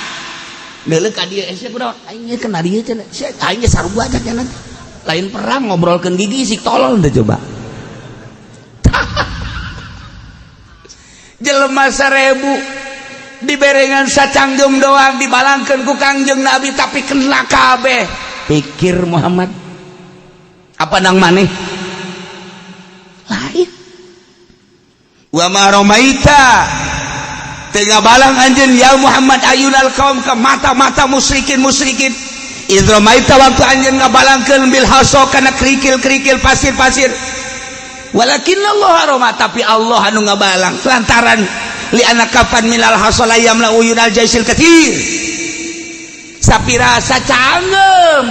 Deuleu ka dieu sia kunaon? Aing ge kena dieu cenah. Sia aing ge sarua cenah. Lain perang ngobrolkeun gigisik tolol teh coba. Jelema 1000 diberengan sacanggem doang dibalangkeun ku Kangjeng Nabi tapi kena kabeh. Pikir Muhammad apa nang maneh? Lain. Wa ma ramaita teu ngabalang anjeun ya Muhammad ayunal kaum ke mata-mata musyrikin-musyrikin. Idz ramaita waktu anjeun ngabalangkeun bil hasa kana kerikil-kerikil pasir-pasir. Walakin Allah rama, tapi Allah anu ngabalang lantaran li anna kafan minal hasala yamla uyunal jaisil katsir. Sapira sacanggem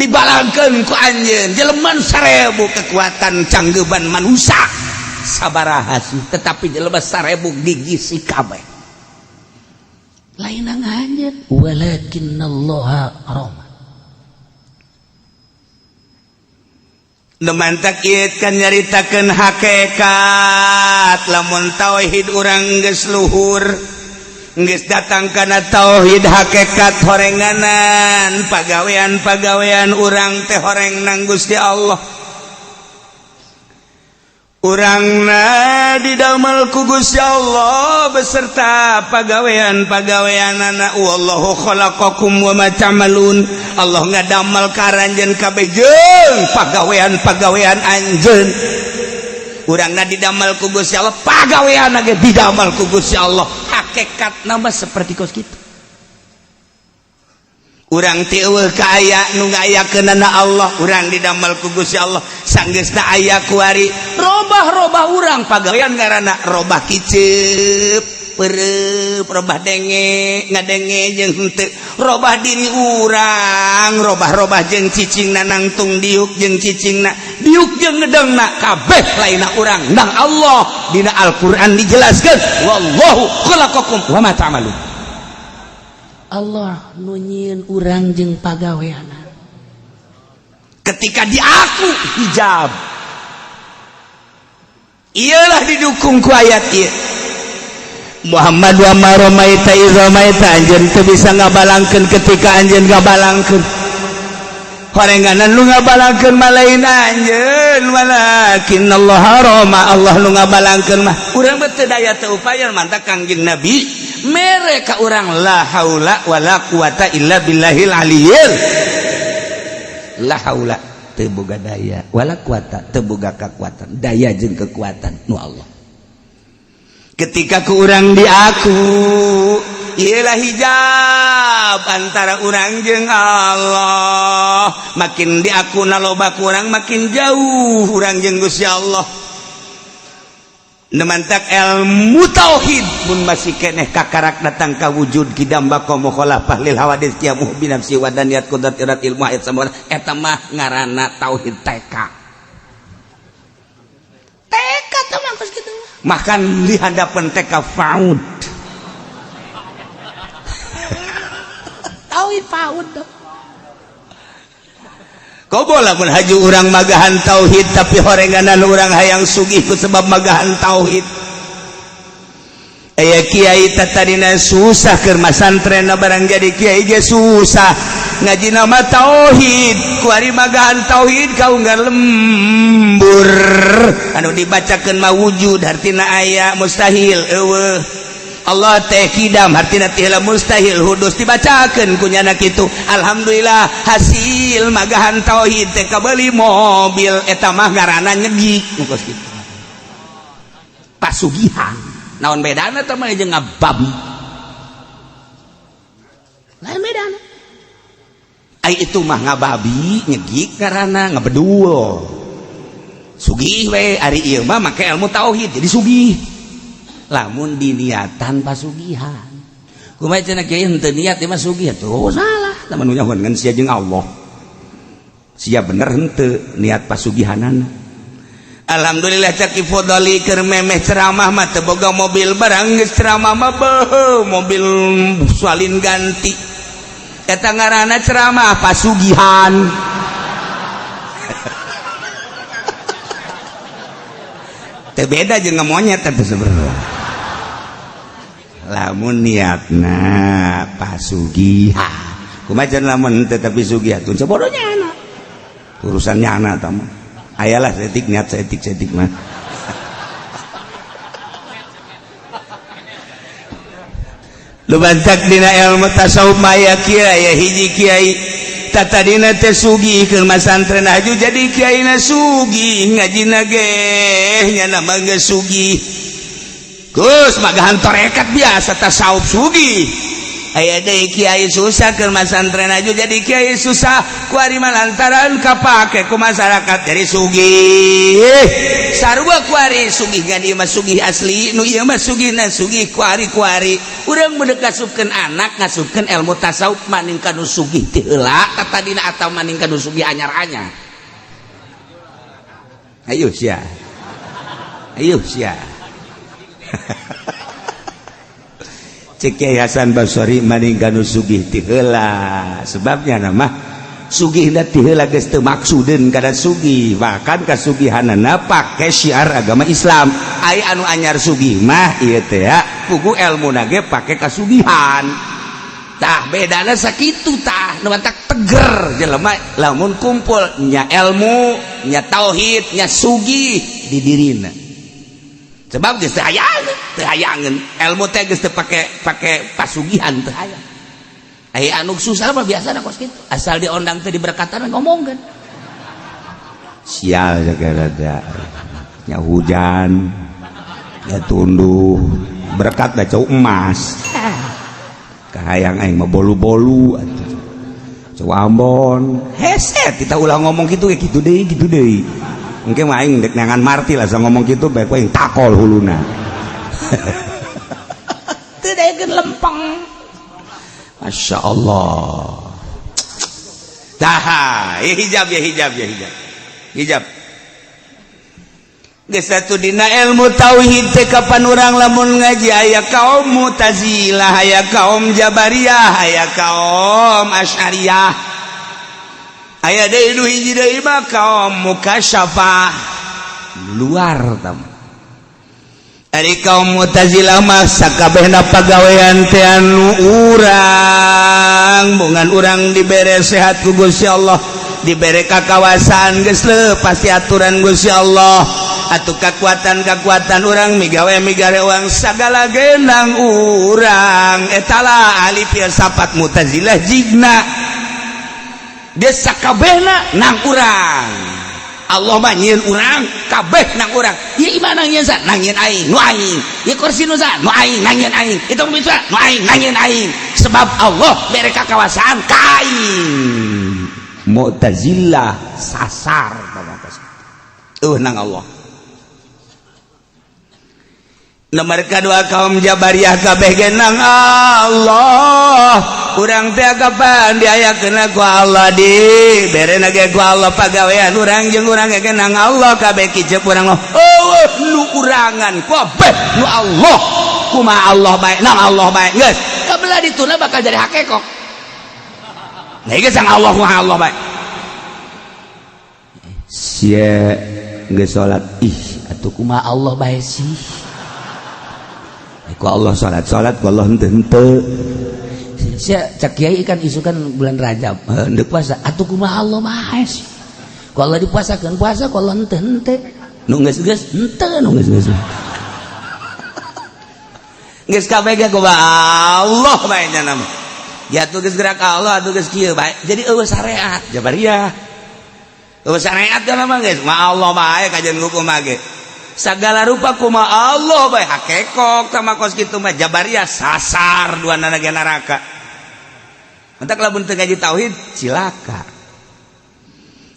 dibalangkeun ku anjeun jelema 1000 kekuatan canggeban manusia sabaraha sih, tetapi jelema 1000 gigisi kabeh. Lain anjeun walakin Allah rama. Mantak ieu kan nyaritakeun hakikat lamun tauhid urang geus luhur geus datang kana tauhid hakikat horenganan pagawean-pagawean urang teh horeng nang Gusti Allah. Urangna didamel ku Gusti Allah beserta pagawean-pagaweanana. Wallahu khalaqakum wa ma ta'malun. Allah ngadamel ka aranjeun kabeh jeung pagawean-pagawean anjeun. Urangna didamel ku Gusti Allah, pagawean ge didamel ku Gusti Allah. Hakikatna mah seperti kos kitu. Urang ti eueuh ka aya nu ngayakeunana Allah, urang didamel ku Gusti Allah. Sanggeusna aya kuari robah-robah urang pagawean ngaranna robah kiceup, pereup, robah denge, ngadenge jeung henteu, robah diri urang, robah-robah jeung cicingna nangtung diuk jeung cicingna, diuk jeung ngedengna kabeh lainna urang nang Allah. Dina Al-Qur'an dijelaskeun wallahu khalaqakum wa ma ta'malun.
Allah nu nyieun urang jeung pagaweanana.
Ketika diaku hijab, iyalah didukung ku ayat ieu. Muhammad wa ma ramaita iz ramaita, anjeun teu bisa ngabalangkeun ketika anjeun ngabalangkeun. Horenganan nu ngabalangkeun mah lain anjeun, walakin Allah rama, Allah nu ngabalangkeun mah. Urang mah teu daya teu upaya mantak Kangjeng Nabi mere ka urang la haula wala quwata illa billahil aliyil. La haula teu boga daya, wala quwata teu boga kakuatan, daya jeung kekuatan nu Allah. Ketika ku urang diaku ialah hijab antara urang jeung Allah, makin diaku loba kurang makin jauh urang jeung Gusti Allah. Nemantak ilmu tauhid mun masih keneh kakarak datang ka wujud kidam baqa mukhalafah lil hawadits qiyamuh binafsi wa daniyat qudrat irat ilmu ayat samana eta mah ngaranna tauhid TK. TK teh mah geus kitu. Makan di hadapan TK faud.
Tauhid faud dong.
Kobo lamun haju urang magahan tauhid tapi horenganan urang hayang sugih ku sebab magahan tauhid. Aya kiai tadina susah keur masantren barang jadi kiai ge susah ngaji nama tauhid kuari magahan tauhid kau nggak lembur anu dibacakeun mah wujud hartina aya mustahil eueuh Allah teh kidam hartina teh mustahil hudus dibacakeun ku nyana kitu. Alhamdulillah hasil magahan tauhid teh kabeuli mobil eta mah ngaranna nyegik kos kitu pasugihan. Naon bedana teh mah jeung ngababi lain bedana. Ai itu mah ngababi nyegik ngaranna ngabedul. Sugih we ari ieu mah make ilmu tauhid jadi sugih. Lamun diniatan pasugihan. Kumaha cenah kiai henteu niat ieu mah sugih atuh salah. Lamun nu nyaho ngan sia jeung Allah. Sia bener henteu niat pasugihanana. Alhamdulillah cak Ki Fodoli keur memeh ceramah mah teu boga mobil barang geus ceramah mah beuh mobil salin ganti. Eta ngaranna ceramah pasugihan. Teu beda jeung monyet teh sebenarnya. Lamun niatna pasugihan. Kumaha cenah lamun teu tapi sugih atuh bodohnya anak. Urusannya anak tah mah. Ayalah setik niat setik-setik mah. Lu bantak dina ilmu tasawuf maya kiai aya hiji kiai tatadina teh sugih keur masantren aju jadi kiaina sugih ngajina ge nya mah geus sugih. Geus magahan tarekat biasa tasawuf sugih. Aya deui kiai susah keur masantren aju jadi kiai susah kuari mah lantaran kapake ku masyarakat jadi sugih. Sarua kuari sugih ngan ieu mah sugih asli nu ieu mah sugihna sugih kuari-kuari. Urang mun ngasupkeun anak ngasupkeun ilmu tasawuf maning ka nu sugih teh heula tatadina atawa maning ka nu sugih anyar-anyar. Ayo sia. Ayo sia. Cek Kiai Hasan Basori maning ka nu sugih ti heula sebabnya nama sugihna ti heula geus teu maksudeun kana sugih bahkan kasugihanana pake syiar agama Islam. Ai anu anyar sugih mah ieu teh ya pugu elmuna ge pake kasugihan. Tah bedana sakitu tah nu matak teger jelema lamun kumpul nya ilmu nya tauhid nya sugih di dirina. Sebab geus teu hayangeun ilmu teh geus teu pake pasugihan teu hayang. Aya anu susah mah biasana kos kitu asal diondang teh diberkatan ngomongkeun. Sial sagala nya hujan nya tunduh berkat da cau emas. Kahayang aing mah bolu-bolu atuh. Cau Ambon hese kita ulah ngomong kitu ge kitu deui. Mungkin mah aing dek neangan martil asa ngomong kitu bae aing takol huluna. Teu daekeun lempeng. Masya Allah. Tah, ya hijab ya hijab ya hijab. Hijab. Geus satu dina ilmu tauhid teh kapan urang lamun ngaji aya kaum Mu'tazilah, aya kaum Jabariyah, aya kaum Asy'ariyah. Aya deui nu hiji deui mah kaum Mukasyafah. Luar tam. Ari kaum Mu'tazilah mah sakabehna pagawean teh anu urang, bongan urang dibere sehat ku Gusti Allah, dibere kakawasaan geus leupas ti aturan Gusti Allah. Atuh kekuatan-kekuatan urang migawe migare uang sagala genang urang. Eta lah ahli filsafat Mu'tazilah jigna. Dia sakabehna nang urang. Allah mah nyieun urang kabeh nang urang. Ieu imah nang nyieun sa nang nyieun aing, nu aing. Ieu kursi nu sa nu aing nang nyieun aing. Itu mobil sa nu aing nang nyieun aing. Sebab Allah bere kakawasaan ka aing. Mu'tazilah sasar bapak nang Allah. Nomor kedua kaum Jabariyah kabeh ge nang Allah. Urang teh kapan diayakeun ku Allah di berena ge ku Allah pagawean urang jeung urang ge nang Allah kabeh kicep urang eueuh nu urangan kabeh nu Allah kumaha Allah bae nang Allah bae geus kabelah dituna bakal jadi hakekok. Nah geus sang Allah kumaha Allah bae sia geus salat ih atuh kumaha Allah bae sih. Ku Allah salat salat ku Allah henteu henteu. Sia cak kiai kan isukan bulan Rajab henteu puasa atuh kumaha Allah bae sih. Ku Allah dipuasakeun puasa ku Allah henteu henteu. Nu geus-geus henteu nu geus-geus. Geus kabeh ge kumaha Allah bae nya nama. Ya atuh geus gerak Allah atuh geus kieu bae. Jadi eueuh syariat Jabariyah. Eueuh syariat kana mah geus ma Allah bae kajian hukum mah ge. Segala rupa kuma Allah bae hakekok sama kos kitu mah Jabariyah sasar dua nana ge neraka. Entak lamun teu ngaji tauhid cilaka.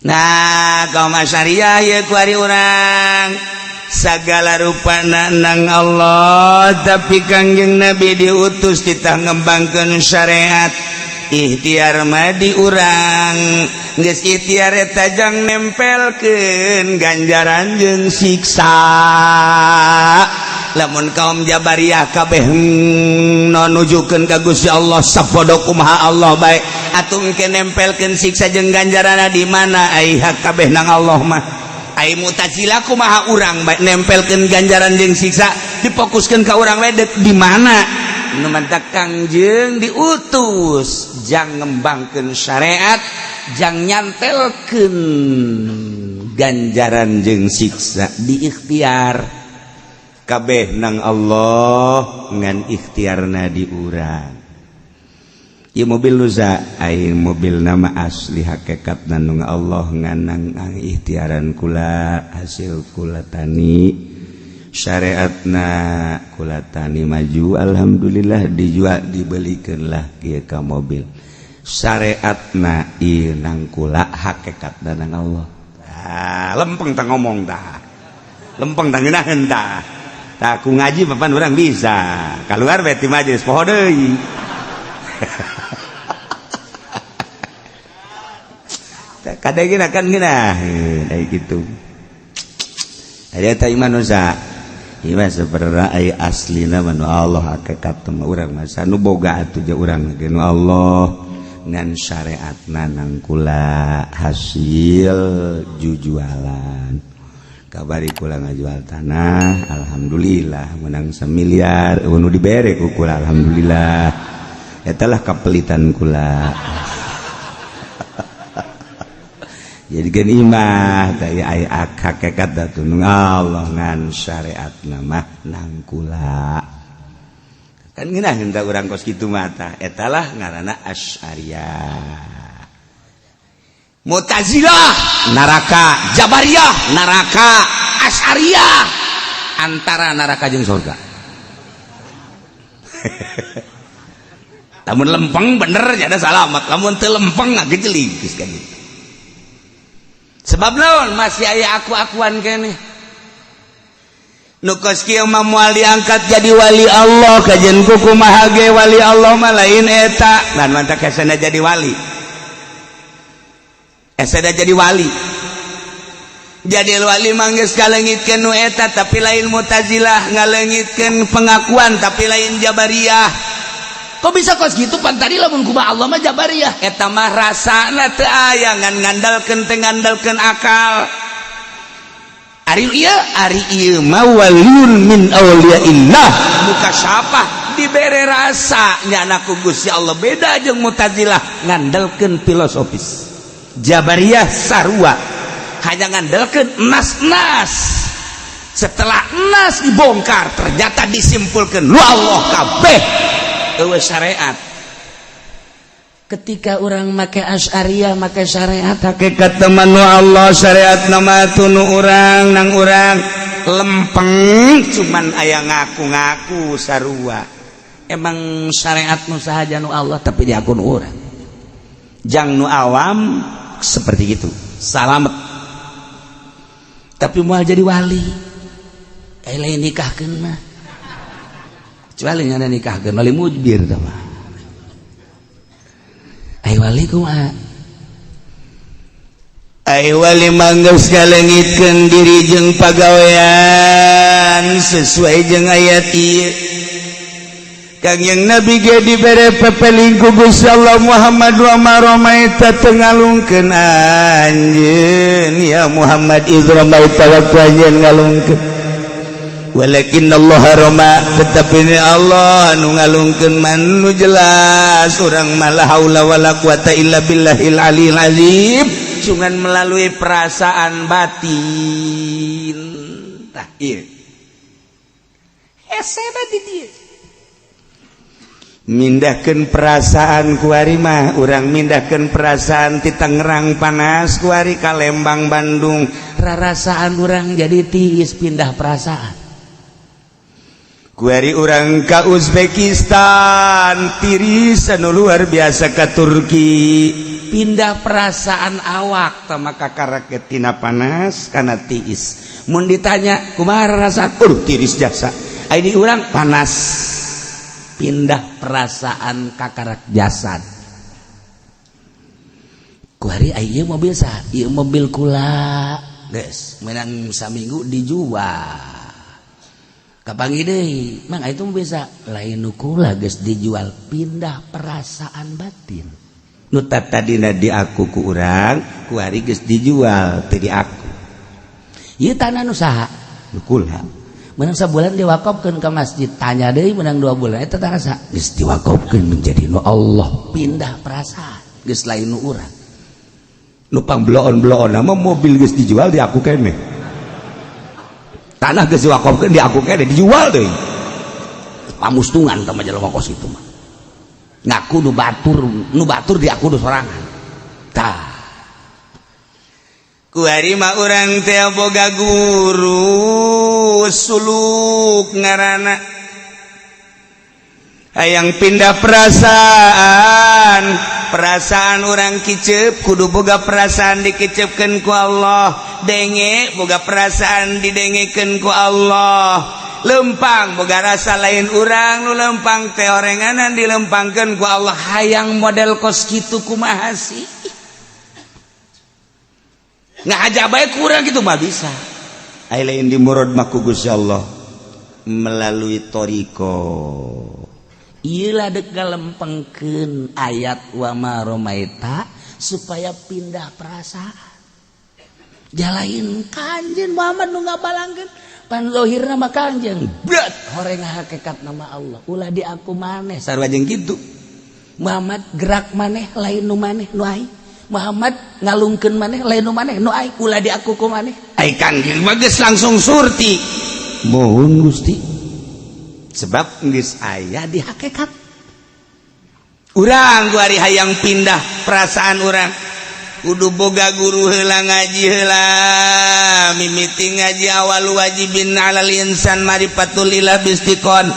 Nah, kaum Asyariah ya kuari urang segala rupa nang Allah, tapi Kangjeng Nabi diutus kita ngembangkan syariat. Ikhtiar mah di urang, geus ikhtiar eta jang nempelkeun ganjaran jeung siksa. Lamun kaum Jabariyah kabeh no nujukeun ka Gusti Allah, sapodo kumaha Allah bae, atuh engke nempelkeun siksa jeung ganjaranna di mana? Ai hak kabeh nang Allah mah. Ai Mu'tazilah kumaha urang bae nempelkeun ganjaran jeung siksa, difokuskeun ka urang bae di mana? Nu mantak Kangjeng diutus jang ngembangkeun syariat, jang nyantelkeun ganjaran jeung siksa di ikhtiar kabeh nang Allah, ngan ikhtiarna di urang. Ieu mobil nusa ai mobil nama asli hakikat nang Allah, ngan nang ikhtiaran kula, hasil kula tani, syariatna kula tani maju, alhamdulillah dijual, dibelikan lah kieu ka mobil. Syariatna ieu nang kula, hakikatna nang Allah. Ah, lempeng tah ngomong tah, lempeng tah, ngeunaheun tah. Tah, ku ngaji papan urang bisa keluar bae ti majelis, poho deui. Kadang gina kan ngeunaheun ai kitu. Aya tah iman nusa. Iman sebenarnya ai aslina mah nu Allah, hakikat mah urang mah nu boga atuh je urang ge nu Allah, ngan syariatna nang kula, hasil jujualan. Kabari kula ngajual tanah, alhamdulillah menang semiliar nu dibere ku kula, alhamdulillah. Eta lah kapelitan kula. Jadi gen imah daya aya hakikat atuh nu Allah, ngan syariat mah nang kula. Kan ngeunaheun tah urang kos kitu mata. Eta lah ngaranna Asy'ariyah. Mu'tazilah neraka, Jabariyah neraka, Asy'ariyah antara neraka jeung surga. Lamun lempeng bener jadi salamat, lamun teu lempeng ngagejelig geus ka gitu. Sebab naon masih aya aku-akuan keneh. Nu kos kieu mah moal diangkat jadi wali Allah, kajen ku kumaha ge wali Allah mah lain eta. Dan mantak hesena jadi wali. Hesena jadi wali. Jadi wali mah geus ngaleungitkeun nu eta, tapi lain Mu'tazilah ngaleungitkeun pengakuan, tapi lain Jabariyah.
Kok bisa kos gitu pan tadi lamun kumaha Allah mah Jabariyah?
Eta mah rasana teu aya, ngan ngandalkeun teh ngandalkeun akal. Ari ieu, ari ieu mah waliun min auliyaillah muka siapa dibere rasa nyana ku Gusti Allah, beda jeung Mu'tazilah ngandalkeun filosofis. Jabariyah sarua hanya ngandalkeun nas-nas. Setelah nas dibongkar ternyata disimpulkan lu Allah kabeh eueuh syariat.
Ketika orang make Asy'ariyah make syariat
hakikat teman nu Allah, syariat nama tunu urang nang urang lempeng, cuman aya ngaku-ngaku sarua.
Emang syariat nu sahaja nu Allah, tapi diakun urang.
Jang nu awam seperti itu salamet,
tapi moal jadi wali. Eh, lain nikahkeun mah, kecuali nyana nikahkeun wali mujbir tah mah. Ai wali kumaha?
Ai wali manggeus ngaleungitkeun diri jeung pagawean sesuai jeung ayat ieu. Kangjeng Nabi ge dibere pepeling ku Gusti Allah, Muhammad wa ma ramaita, teu ngalungkeun anjeun ya Muhammad, iz ramaita, waktu anjeun ngalungkeun, walakin Allah rama, tetapi ini Allah nu ngalungkeun. Man nu jelas urang mah la haula wala quwata illa billahil aliyil azim, cuman melalui perasaan batin. Tah ieu
Hese di dieu.
Mindahkeun perasaan kuari mah urang mindahkeun perasaan ti Tangerang panas kuari ka Lembang, Bandung,
rarasaan urang jadi tiis, pindah perasaan.
Kuari urang ka Uzbekistan, tiris anu luar biasa, ka Turki, pindah perasaan awak tama kakarak tina panas kana tiis. Mun ditanya, "Kumaha rasa?" "Tiris jasa." Ini urang panas, pindah perasaan kakarak jasad. Kuari ieu mobil sah? Ieu mobil kula, geus menang saminggu dijual. Kapanggih deui, "Mang, itu bisa lain nu kula, geus dijual." Pindah perasaan batin, nu tadina di aku ku urang, kuari geus dijual, teu di aku. Ieu tanah nu saha? Nu kula. Menang sabulan diwakafkeun ke masjid. Tanya deui, menang 2 bulan, "Eta tanah saha?" "Geus diwakafkeun menjadi nu Allah." Pindah perasaan, geus lain nu urang. Nu pangbloon-bloon nama mobil geus dijual di aku keneh, tanah geus diwakafkeun di aku keneh, dijual deui. Pamustungan tah jelema kos itu mah, ngaku nu batur, nu batur di aku nu sorangan. Tah, kuari mah urang teh boga guru suluk ngaranna. Hayang pindah perasaan, perasaan orang kicep kudu boga perasaan dikicepkeun ku Allah, denge boga perasaan didengekeun ku Allah, lempang boga rasa lain urang nu lempang teh, orenganan dilempangkeun ku Allah. Hayang model kos kitu kumaha sih? Ngahaja bae kurang gitu mah bisa. Ai lain di murad mah ku Gusti Allah melalui thoriqoh. Iyalah, dek galempengkeun ayat wama romaita supaya pindah perasaan. Jalain Kanjeng Muhammad nu ngabalangkeun, pan zahirna mah Kanjeng berat horeng hakikat nama Allah, ulah di aku maneh sarua jeung kitu. Muhammad gerak maneh lain nu maneh, nu aing. Muhammad ngalungkeun maneh lain nu maneh, nu aing. Ulah di aku ku maneh. Ai Kanjeng mah geus langsung surti, "Mohon Gusti," sebab geus aya di hakikat. Urang kuari hayang pindah perasaan, urang kudu boga guru heula, ngaji heula. Mimiti ngaji awal wajibin alal insan marifatul ilah bistiqon,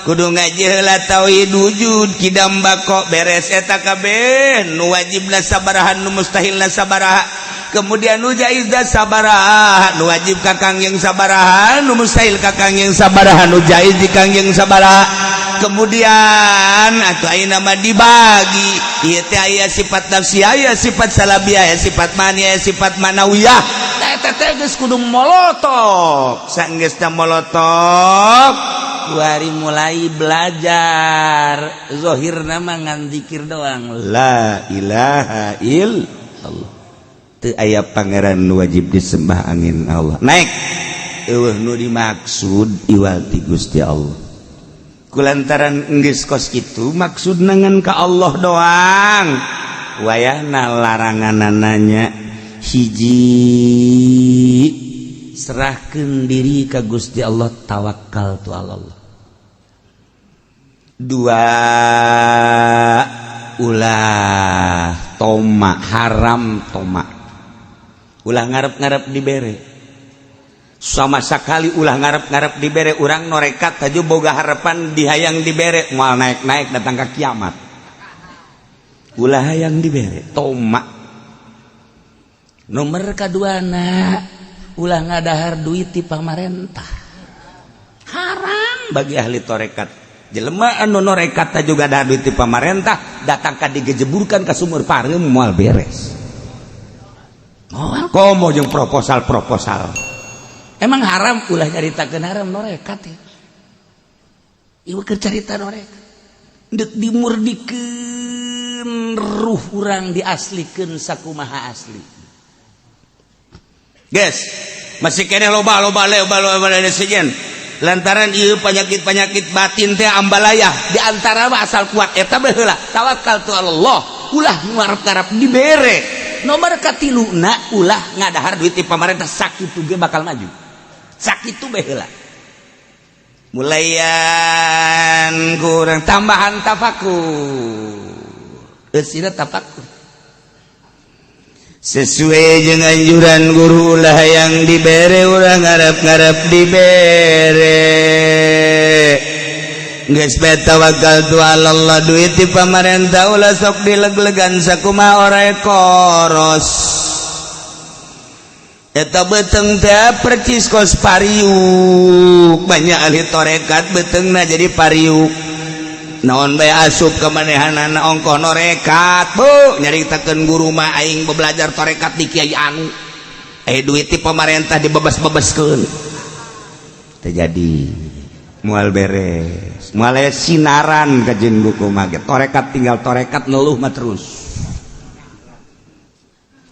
kudu ngaji heula tauhid wujud kidam bako. Beres eta kabeh, nu wajibna sabaraha, nu mustahilna sabaraha, kemudian nu jaizna sabaraha, nu wajib ka Kangjeng sabaraha, nu mustahil ka Kangjeng sabaraha, nu jaiz di Kangjeng sabaraha. Kemudian atau ayeuna mah dibagi ieu teh, aya sifat nafsi, aya sifat salabiyah, aya sifat mani, aya sifat manawiyah. Eta teh geus kudu molotok. Sanggeusna molotok, kuari mulai belajar. Zahirna mah ngan zikir doang, la ilaha illallah, teu aya pangeran wajib disembah angin Allah. Naik eueuh nu dimaksud iwal ti Gusti Allah. Kulantaran geus kos kitu, maksud ngan ka Allah doang, wayahna laranganananya hiji, serahkan diri ka Gusti Allah, tawakal tu Allah. Dua, ulah toma, haram toma, ulah ngarep-ngarep dibere sama sekali, ulah ngarep-ngarep dibere. Urang norekat aja boga harapan dihayang dibere, moal naik-naik datang ke kiamat. Ulah hayang dibere, toma. Nomor kaduana, ulah ngadahar duit di pamarentah, haram bagi ahli torekat. Jelema anu norekat juga dahar duit di pamarentah, datang ka digejeburkan ke sumur pareum, moal beres. Moal komo jeung proposal-proposal. Emang haram, ulah nyaritakeun haram norekat ya. Ieu keur carita norekat deuk dimurdikeun ruh urang, diaslikeun sakumaha asli. Guys, masih keneh loba loba loba loba loba sejen lantaran ieu penyakit-penyakit batin teh ambalayah. Di antara mah asal kuat eta baheula, tawakal tu Allah, ulah ngarep-ngarep dibere. Nomor katiluna, ulah ngadahar duit di pamarentah. Sakitu ge bakal maju, sakitu baheula. Mulayan kurang tambahan tafakur, eusina tafakur. Sesuai jeung anjuran guru lah yang dibere, urang ngarep-ngarep dibere. Geus bae, tawakkaltu 'alallah. Duit di pamarentah ulah sok dileg-legan, sakumaha oray koros. Eta beteng teh percis kos pariuk. Banyak ahli torekat betengna jadi pariuk. Naon bae asup ke manehanana, ongkoh norekat. Bu, nyaritakeun guru mah, aing belajar torekat di kiai anu, eh, duit di pemerintah dibebas-bebaskeun. Terjadi moal beres, moal aya sinaran kajeun buku mah. Torekat tinggal torekat, ngeluh mah terus,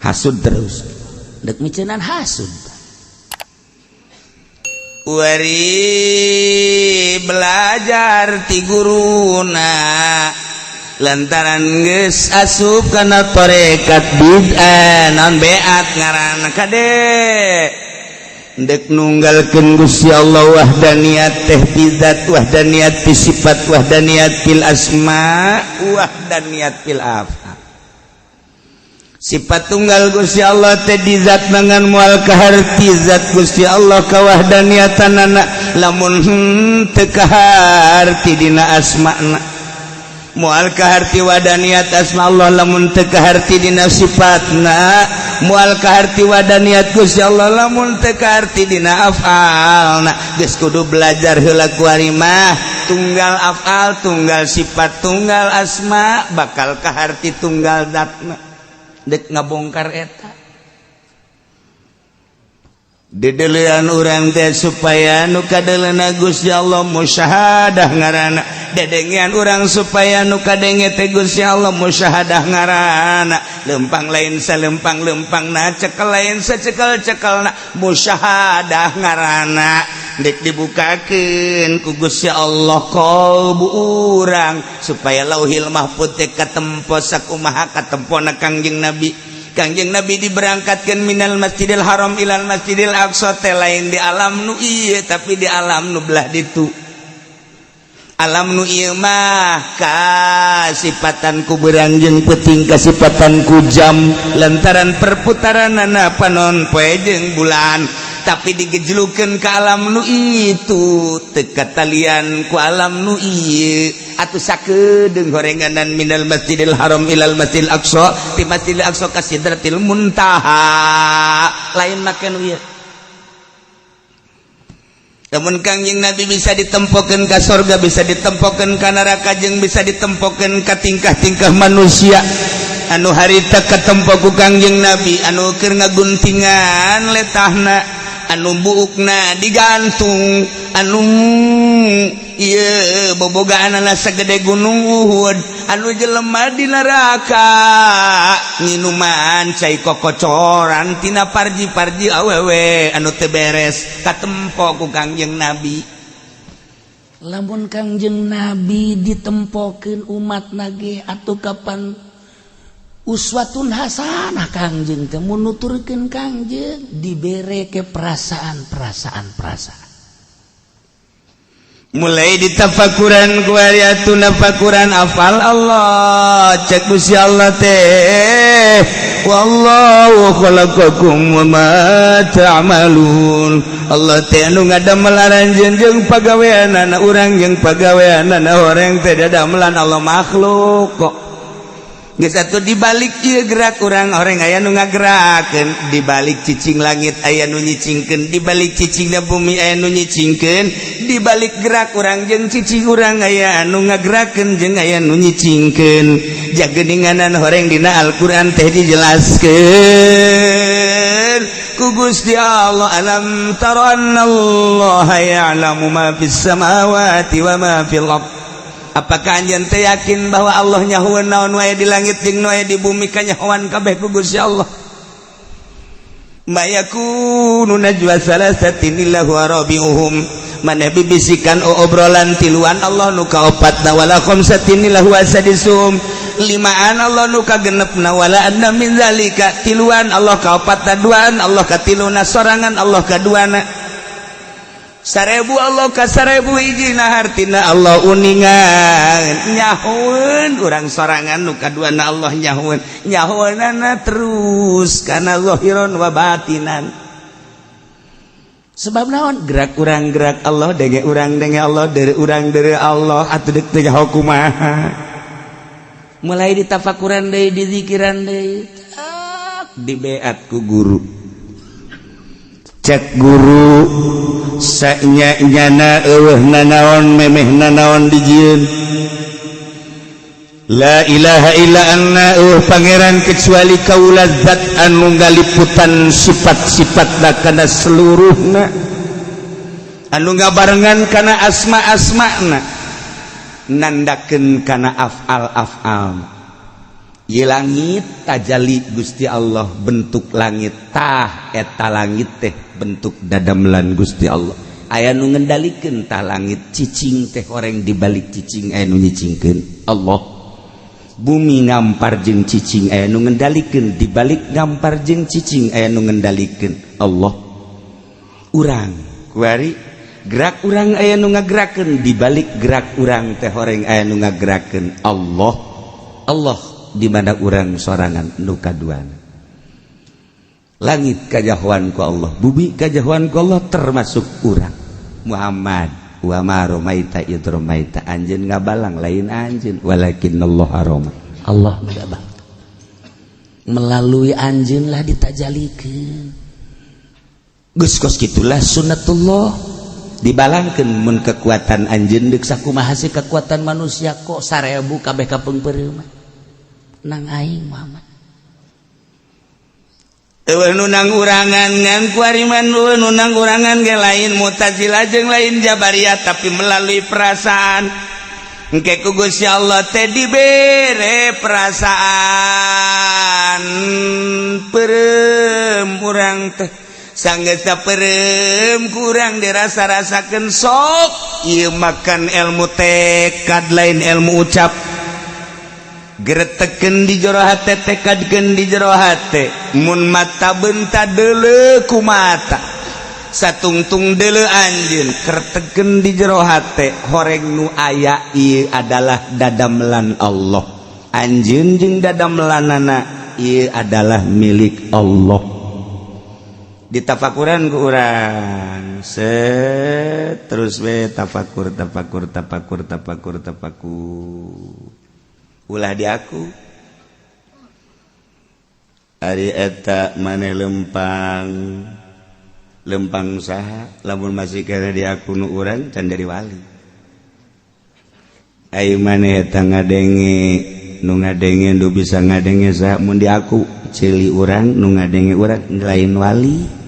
hasud terus, dek miceunan hasud. Wari belajar ti guruna lantaran geus asup kana torekat bid'ah, non beat ngaranna. Kade, dek nunggalkeun Gusti Allah, wahdaniyat teh fi dzat, wahdaniyat fi sifat, wahdaniyat fil asma, wahdaniyat fil af'al. Sifat tunggal Gusti Allah teh di zat, dengan moal kaharti zat Gusti Allah kawahdaniatanana lamun teu kaharti dina asma'na, moal kaharti wadaniat asma Allah lamun teu kaharti dina sifatna, moal kaharti wadaniat Gusti Allah lamun teu kaharti dina af'alna. Geus kudu belajar heula kuari mah, tunggal af'al, tunggal sifat, tunggal asma, bakal kaharti tunggal zatna. Dek ngabongkar eta dedelean urang teh supaya nu kadeleuna Gusti Allah, musyahadah ngaranna. Dedengean urang supaya nu kadenge teh Gusti Allah, musyahadah ngaranna. Lempang lain salempang lempangna, cekel lain sacekel cekelna, musyahadah ngaranna. Dek dibukakeun ku Gusti Allah qalbu urang supaya Lauhil Mahfud teh katempo sakumaha katempona Kangjeng Nabi. Kangjeng Nabi diberangkatkan minal Masjidil Haram ilal Masjidil Aqsa teh lain di alam nu ieu, tapi di alam nu belah ditu. Alam nu ieu mah kasipatan ku beurang jeung peuting, kasipatan ku jam lantaran perputaranana panon poe jeung bulan, tapi digejlukeun ke alam nu itu teu katalian ku alam nu ieu. Atuh sakedeung horenganan minal Masjidil Haram ilal Masjidil Aqsa, ti Masjidil Aqsa ka Sidratil Muntaha, lain make nu ieu. Namun Kangjeng Nabi bisa ditempokeun ka sorga, bisa ditempokeun ka neraka, jeung bisa ditempokeun ka tingkah-tingkah manusia anu harita katempo ku Kangjeng Nabi, anu keur ngaguntingan letahna, anu buukna digantung, anu ieu bobogaanana sagede gunung Uhud, anu jelema di neraka nginuman cai kokocoran tina parji-parji awewe anu teu beres, katempo ku Kangjeng Nabi.
Lamun Kangjeng Nabi ditempokeun umat nage, atuh kapan uswatun hasanah Kangjeng teh? Mun nuturkeun Kangjeng dibere ke perasaan perasaan perasaan.
Mulai ditafakuran kuari atuh nafakuran afal Allah. Cek Gusti Allah teh, wallahu khalaqakum wa ma ta'malun. Allah teh anu ngadamel aranjeun jeung pagaweanana urang, jeung pagaweanana orang teh dadamelan Allah makhluk kok. Geus atuh, dibalik ieu gerak urang, orang aya nu ngagerakeun. Dibalik cicing langit aya nu nyicingkeun, dibalik cicingna bumi aya nu nyicingkeun, dibalik gerak urang jeung cicing urang aya anu ngagerakeun jeung aya nu nyicingkeun. Jageninganan horeng dina Al-Qur'an teh dijelaskeun ku Gusti Allah, alam tara annallaha ya'lamu ma fis samawati wa ma fil ardh. Apakah anjeun teh yakin bahwa Allah nyahueun naon wae di langit jeung wae di bumi? Kanyahoan kabeh ku Gusti Allah. Ma yakunu najwa salasatin illa huwa rabi'uhum, maneh bibisikan obrolan tiluan, Allah nu kaopatna, wala khamsatin illa huwa sadisuhum, limaan Allah nu kagenepna, wala adna min zalika, tiluan Allah kaopatna, duaan Allah katiluna, sorangan Allah kaduana. 1000 Allah ka 1001 nah hartina Allah uningan nyahoeun urang sorangan nu kaduana Allah nyahoeun nyahoeunana terus kana zahiron wa batinan. Sebab naon? Gerak urang gerak Allah, denge urang denge Allah, deureuh urang deureuh Allah. Atuh deuk teh nyaho kumaha? Mulai ditafakuran deui, dizikiran deui, tak dibeat ku guru. Cek guru, sanya nyana eueuh nanaon, memeh nanaon dijieun. La ilaha illa anna, eueuh pangeran kecuali kaula, zat anu ngaliputan sifat-sifat kana seluruhna, anu ngabarengan kana asma-asmana, nandakeun kana af'al-af'al. Ieu langit tajali Gusti Allah, bentuk langit tah eta langit teh bentuk dadamelan Gusti Allah. Aya nu ngendalikeun tah langit. Cicing teh horeng dibalik cicing aya nu nyicingkeun, Allah. Bumi ngampar jeung cicing aya nu ngendalikeun, dibalik ngampar jeung cicing aya nu ngendalikeun, Allah. Urang kuari gerak urang aya nu ngagerakeun, dibalik gerak urang teh horeng aya nu ngagerakeun, Allah. Allah di mana urang sorangan nu kaduana. Langit kajahoan ku Allah, bumi kajahoan ku Allah, termasuk urang Muhammad. Wa ma romaita id romaita, anjeun ngabalang lain anjeun, walakinnallaha roma,
Allah ngabang melalui anjeun lah ditajalikeun.
Geus kos kitulah sunnatullah, dibalangkeun mun kekuatan anjeun deuk sakumaha sih kekuatan manusia kok 1000 kabeh kapeungpeureuman
nang aing Muhammad.
Eueuh nu nang urangan ngan kuari mah eueuh nu nang urangan ge lain Mu'tazilah jeung lain Jabariyah, tapi melalui perasaan. Engke ku Gusti Allah teh dibere perasaan peureum urang teh. Sanggeus peureum kurang dirasa-rasakeun, sok ieu makan ilmu tekad, lain ilmu ucap. Gereteken di jero hate, tekadkeun di jero hate. Mun mata benta deuleu ku mata, satungtung deuleu anjeun, kerteken di jero hate, horeng nu aya ieu adalah dadamelan Allah, anjeun jeung dadamelanana ieu adalah milik Allah. Ditafakuran ku urang, set terus we tafakur, tafakur, tafakur, tafakur, tafakur. Ulah di aku. Ari eta maneh lempang lempang saha? Lamun masih kena di aku nu urang can jadi wali. Ai maneh eta ngadenge, nu ngadenge, nu bisa ngadenge saha? Mun di aku ceuli urang, nu ngadenge urang lain wali.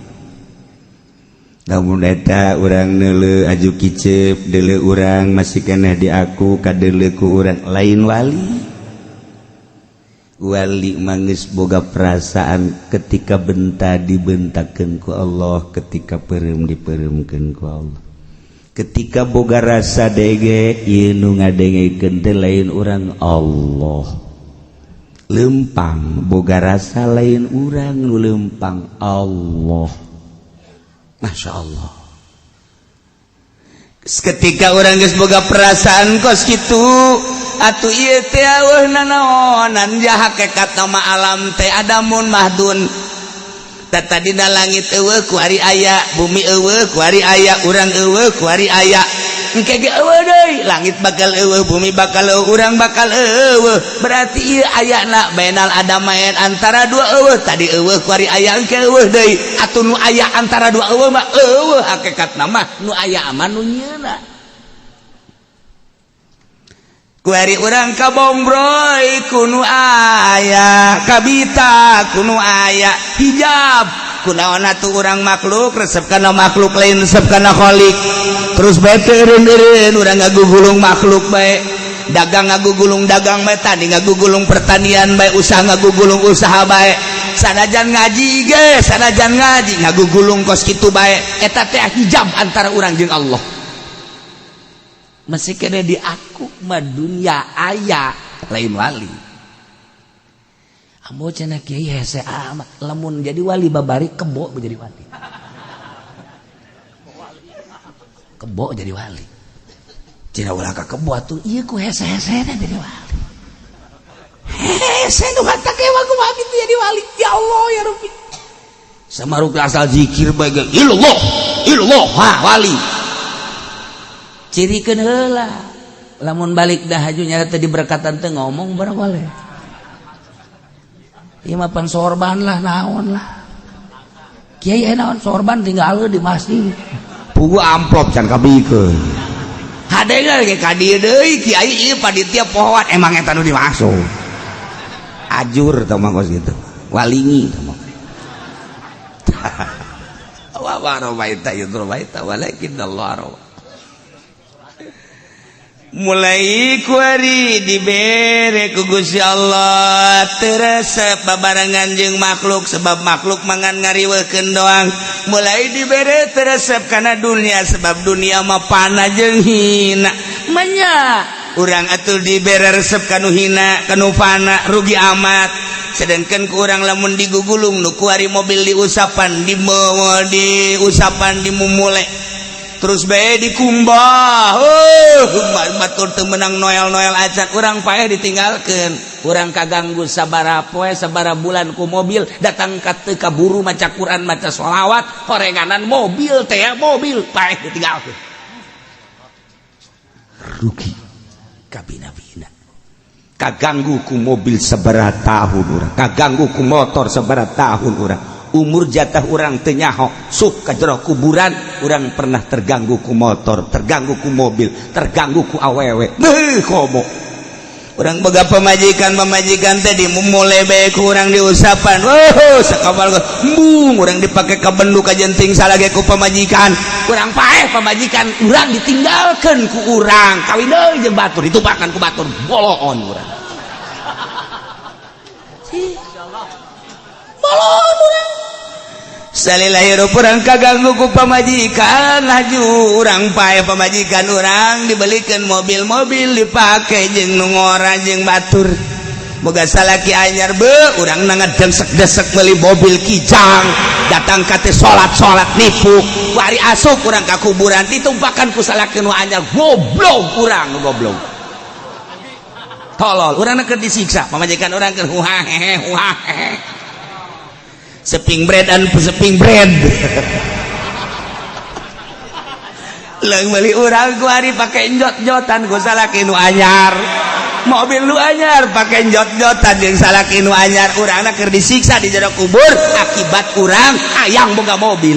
Lamun eta urang neuleu aju kicep, deuleu urang masih keneh di aku, kadeuleu ku urang lain wali. Wali mangis boga perasaan ketika benta dibentakeun ku Allah, ketika peureum dipeureumkeun ku Allah, ketika boga rasa dege, ieu nu ngadengekeun teh lain urang, Allah. Lempang boga rasa lain urang, nu lempang Allah. Masya Allah. Ketika orang geus boga perasaan kos kitu atuh, ieu teh eueuh nanaonan ja hakekat nama alam teh adamun mahdun. Tadina langit eueuh, kuari aya. Bumi eueuh, kuari aya. Urang eueuh, kuari aya. Engke ge eueuh deui. Langit bakal eueuh, bumi bakal eueuh, urang bakal eueuh. Berarti ieu ayana bainal adamain, antara dua eueuh. Tadi eueuh, kuari aya, engke eueuh deui. Atuh nu aya antara dua eueuh mah eueuh hakikatna mah,
nu aya mah nu nyeuna.
Kuari urang kabongbroy ku nu aya, kabita ku nu aya, hijab kunaon atuh? Urang makhluk resep kana makhluk, lain resep kana khalik. Terus bae teu eureun-eureun urang ngagugulung makhluk bae, dagang ngagugulung dagang bae, tani ngagugulung pertanian bae, usaha ngagugulung usaha bae, sanajan ngaji ge, sanajan ngaji ngagugulung kos kitu bae. Eta teh hijab antara urang jeung Allah.
Masih kena di aku mah dunia aya, lain wali. Ambo cenah kiai hese amat lamun jadi wali, babari kebo menjadi wali. Kebo jadi wali. Cina ulah ka kebo atuh ieu ku hese-hese jadi wali. Hese nu kata kewa kumaha kitu jadi wali. Ya Allah ya Rabbi. Samaruk asal zikir bae ge illallah illallah ha wali. Cirikeun heula. Lamun balik dah haju nyata teh diberkatan teh ngomong barang. Ieu mah pan sorban lah naon lah. Kiai naon sorban tinggal di masjid.
Pugu amplop can kabikeun. Hade ge ka dieu deui kiai ieu panitia pohoan emang eta nu dimaksud. Ajur tah mah kos kitu. Walingi tah mah. Wa ma ramaita idz ramaita walakin Allah rama. Mulai kuari dibere ku Gusti Allah teresep babarengan jeung makhluk sebab makhluk mangan ngariweukeun doang. Mulai dibere teresep kana dunia sebab dunia mah pana jeung hina. Manya urang atuh dibere resep kanu hina kanu fana rugi amat. Sedangkan ku urang lamun digugulung nu kuari mobil diusapan di diusapan dimumule terus bae dikumbah. Batur teu meunang noel-noel acan urang paeh ditinggalkeun.
Urang kaganggu sabaraha poe sabaraha bulan ku mobil datang ka teu kaburu maca Quran maca sholawat horenganan mobil teh mobil paeh ditinggalkeun.
Rugi kabina-bina. Kaganggu ku mobil sabaraha tahun urang, kaganggu ku motor sabaraha tahun urang. Umur jatah urang teu nyaho sup ka jero kuburan urang pernah terganggu ku motor, terganggu ku mobil, terganggu ku awewe. Beuh komo urang boga pamajikan teh dimumule bae ku urang diusapan. Oh sakabal embung urang dipake ka bendu ka jenting salage ku pamajikan.
Urang paeh pamajikan urang ditinggalkeun ku urang kawin deui jeung batur ditumpakan ku batur boloon urang. Boloon urang.
Salila hirup urang kaganggu ku pamajikan laju urang paeh pamajikan urang dibelikeun mobil-mobil dipake jeung nu ngora jeung batur. Boga salaki anyar beuh urang na ngedesek-desek meuli mobil kijang datang ka teh salat-salat nipu wari asup urang ka kuburan ditumpakan ku salaki nu anyar goblok urang goblok. Tolol urang keur disiksa pamajikan urang keur huha hehe huha hehe. Seping bread dan seping bread. Leung meuli urang ku ari pake njot-njotan ku salaki nu anyar. Mobil nu anyar pake njot-njotan jeung salaki nu anyar urangna keur disiksa di jero kubur akibat urang hayang boga mobil.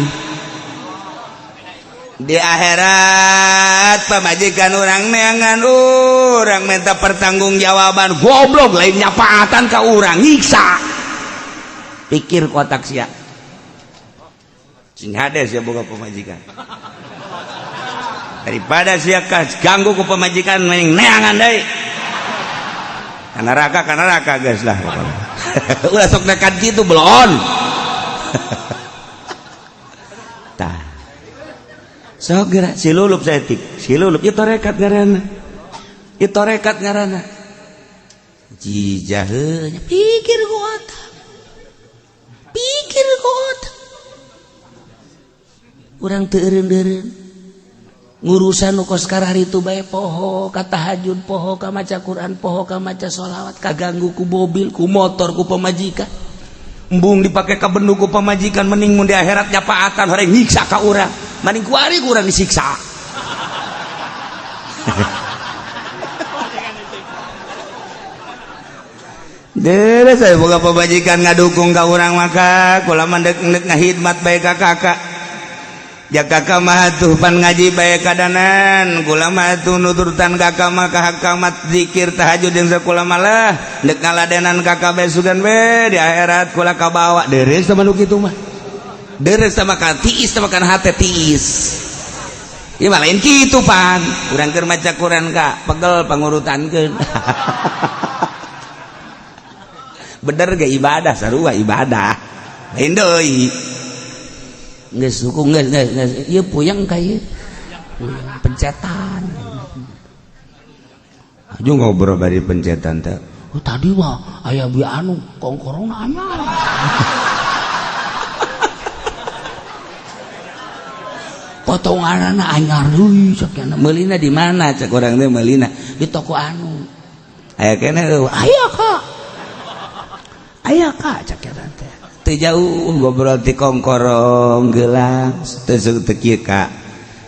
Di akhirat pamajikan urang neangan urang minta pertanggungjawaban goblok lain nyapaatan ka urang nyiksa. Pikir kotak sia. Sing hade sia boga pamajikan. Daripada sia ganggu ku pamajikan mending neangan deui. Ka neraka geus lah. Ulah sok nekat kitu belon. Tah. Sok geura si lulup saeutik. Si lulup ieu tarekat ngaranna. Ieu tarekat ngaranna. Jijaheunya
pikir ku otak. Pikir ku otak. Urang teu eureun-eureun. Ngurusan nu kos kararitu bae poho ka tahajud poho ka maca Quran poho ka maca sholawat kaganggu ku mobil ku motor ku pamajikan.
Embung dipake ka bendu ku pamajikan mending mun di akhirat nyapaatan horeng nyiksa ka urang. Mending ku ari ku urang disiksa. Deuh saya boga pamajikan ngadukung ka urang maka kula mah deuk ngahidmat bae ka kakak. Ja kakak mah atuh pan ngaji bae kadanan, kula mah atuh nuturtan kakak mah ka hakamat zikir tahajud jeung sakola malah deuk ngaladenan kakak bae sugan we di akhirat kula kabawa. Deres sama nu kitu mah. Deres sama ka tiis sama kana hate tiis. Ieu mah lain kitu pan. Urang keur maca Quran ka pegel pangurutankeun. Bener ge ibadah sarua ibadah. Lain deui.
Geus suku geus geus geus ieu puyeng ka ieu. Pencetan.
Aju ngobrol bari pencetan teh.
Oh tadi mah aya bi anu kongkorong anyar. Potonganana anyar deui cek nya. Meulina di mana cek urang teh, meulina di toko anu. Aya keneh eueuh, aya Kak. Aya Kak cek nya teh. Teu jauh ngobrol ti kongkorong gelang teu teu kieu Kak.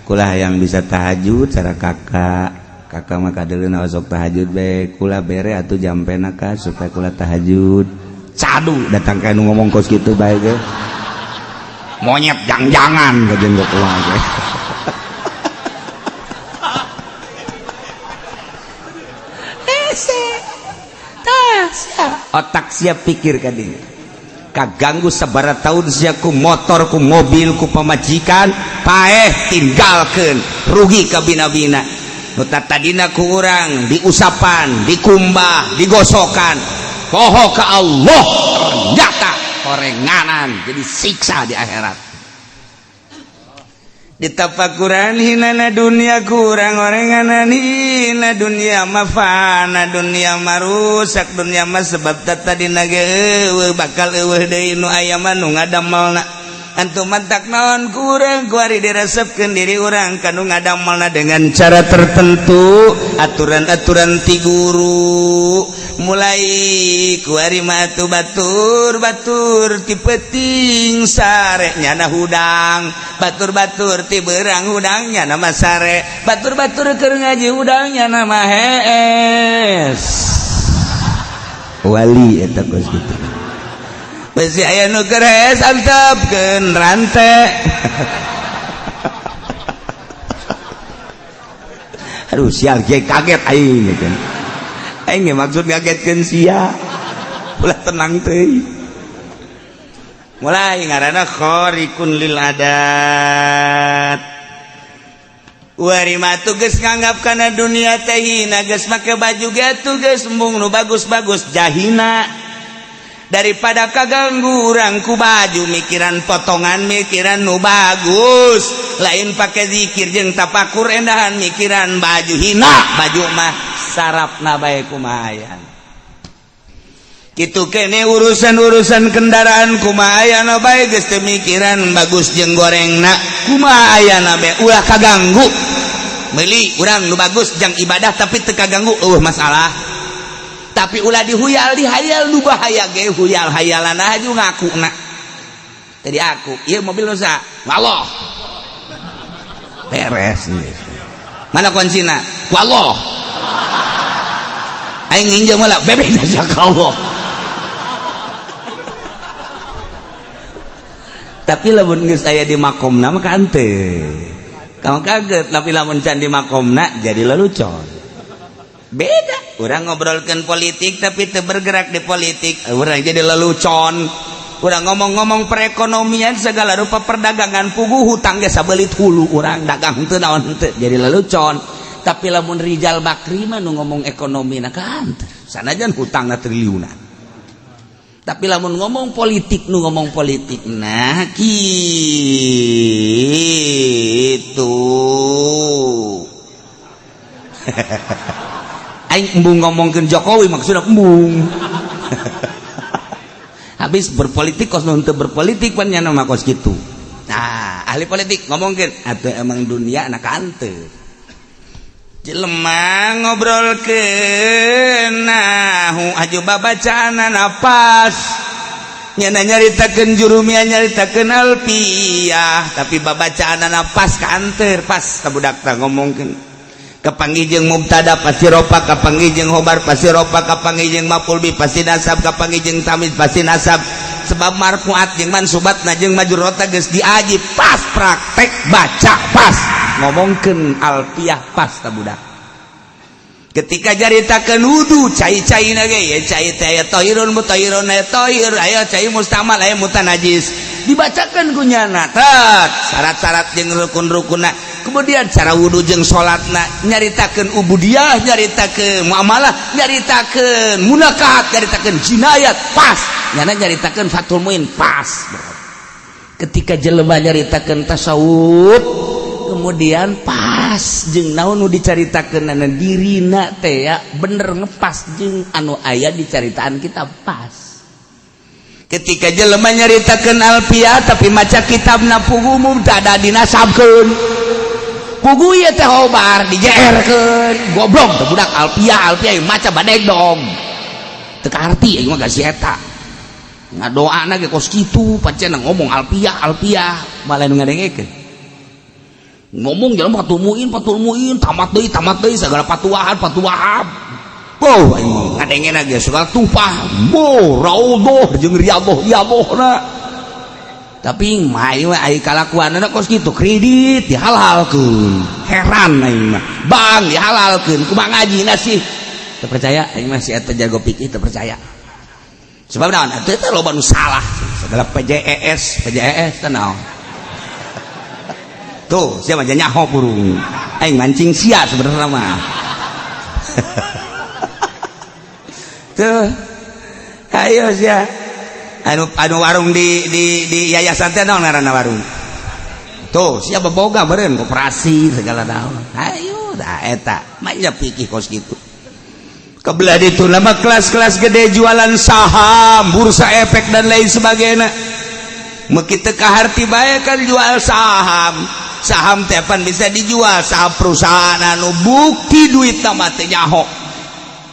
Kula yang bisa tahajud cara kakak. Kakak mah kadeuleuna osok tahajud bae, kula bere atuh jampena Kak supaya kula tahajud. Cadu datang ka nu ngomong kos kitu bae ge. Monyet jang-jangan kajen kula ge. Hese. Tah sia. Otak siap pikir kadinya. Kaganggu sabaraha tahun sia ku motor, ku mobil, ku pamajikan, paeh tinggalkeun, rugi ka bina-bina. Nu tadina ku urang diusapan, dikumbah, digosokan. Poho ka Allah ternyata orenganan jadi siksa di akhirat. Ditapakuran hinana dunia kurang orenganan hina dunia mafana dunia marusak dunia mah sebab tadina ge eueuh bakal eueuh deui nu aya mah nu ngadamelna. Antum mantak naon kurang kuari diresepkeun diri urang kanu ngadamelna dengan cara tertentu, aturan-aturan ti guru. Mulai kuari mah atuh batur-batur ti peuting sare nyana hudang, batur-batur ti beurang hudang nyana mah sare, batur-batur keur ngaji hudang nyana mah hees. Wali eta kos kitu. Besi aya nu keur hees antepkeun rante. Aduh sial kiai kaget aing gitu. Aing ge maksud ngagetkeun sia. Ulah tenang teuing. Mulai ngaranna khariqun lil adat. Wari mah geus nganggap kana dunia teh hina, geus make baju ge atuh geus embung nu bagus-bagus jahina. Daripada kaganggu urang ku baju mikiran potongan mikiran nu bagus, lain pake zikir jeung tapakur endahan mikiran baju hina, baju mah sarafna bae kumaha aya. Kitu kene urusan-urusan kendaraan kumaha ayana bae geus teu mikiran bagus jeung gorengna kumaha ayana bae ulah kaganggu. Meuli urang nu bagus jang ibadah tapi teu kaganggu eueuh masalah. Tapi ulah dihuyal dihayal nu bahaya ge huyal hayalan aju ngakuna. Tadi aku ieu mobil nu saha? Allah. Beres. Mana kuncina? Ku Allah. Aing nginjem heula bebek aja ka Allah. Tapi lamun geus aya di makomna mah henteu. Kamu kaget tapi lamun can di makomna jadi lelucon. Beda. Urang ngobrolkeun politik tapi teu bergerak di politik, urang jadi lelucon. Urang ngomong-ngomong perekonomian segala rupa perdagangan puguh hutang ge sabelit hulu urang dagang teu naon teu jadi lelucon. Tapi lamun Rijal Bakri mah nu ngomong ekonomi na kan sanajan hutangna triliunan. Tapi lamun ngomong politik nu ngomong politik nah kitu. Aing embung ngomongkeun Jokowi maksudna embung. Habis berpolitik kos nu henteu berpolitik pan nya mah kos kitu. Nah, ahli politik ngomongkeun atuh emang dunia na henteu. Jelema ngobrolkeun nahu aju babacaanana pas. Nyana nyaritakeun jurumiyah nyaritakeun alfiyah tapi babacaanana pas ka anteur pas ka budak tah ngomongkeun. Kapanggih jeung mubtada pasti ropa, kapanggih jeung khobar pasti ropa, kapanggih jeung maf'ul bih pasti nasab, kapanggih jeung tamyiz pasti nasab. Sebab marfuat jeung mansubatna jeung majrurna geus diaji pas praktek baca pas ngomongkeun alfiyah pas ta budak. Ketika caritakeun wudu cai-caina ge ya cai teh aya tahirun mutahhirun aya tahir aya cai mustamal aya mutanajis dibacakeun ku nyana tet syarat-syarat jeung rukun-rukunna. Kemudian cara wudu jeung salatna nyaritakeun ubudiyah nyaritakeun muamalah nyaritakeun munakahat nyaritakeun jinayat pas nyana nyaritakeun Fathul Muin pas. Ketika jelema nyaritakeun tasawuf kemudian pas jeung naon nu dicaritakeun na dirina teh ya bener ngepas jeung anu aya dicaritaan kita pas.
Ketika jelema nyaritakeun alfiah tapi maca kitabna puguh mubtada dinasabkeun, puguh ieu teh khobar dijeerkeun. Goblok teh budak alfiah, alfiah maca badeg dong teu kaarti. Aing mah si eta ngadoana ge kos kitu, pancen ngomong alfiah alfiah, malah nu ngadengekeun ngomong jelema Fathul Muin, Fathul Muin, tamat deui, tamat deui, segala patuahan patuahan. Oh, aing ngadengena ge segala tupah, bo raudhah jeung riyadhah riyadhahna. Tapi mah ieu ai kalakuanna kos kitu, kredit dihalalkeun. Heran aing mah. Bank dihalalkeun, kumaha ngajina sih? Teu percaya aing mah si eta jago fikih, teu percaya. Sebab naon? Atuh teh loba nu salah. Segala PJES, PJES teh naon? Tuh, sia mah nyaho burung. Aing mancing sia sebenarnya mah. Tuh, ayo sia anu anu warung di yayasan teh naon ngaranna warung tuh, siapa boga beureun koperasi segala naon. Ayo dah, eta mah pikir kos gitu. Kebelah itu nama kelas-kelas gede jualan saham, bursa efek, dan lain sebagainya. Meki teu kaharti bae kan jual saham. Saham teh pan bisa dijual, saham perusahaan anu bukti duit mah teu nyaho.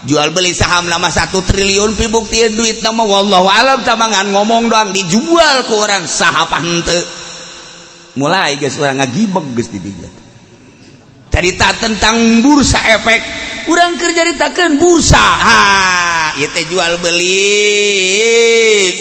Jual beli saham lama 1 triliun pi bukti duit nama wallahu alam tamangan ngomong doang dijual ke orang saham henteu. Mulai geus urang ngagibeg geus di dieu cerita tentang bursa efek, urang keur nyaritakeun bursa. Ha, ieu teh jual beli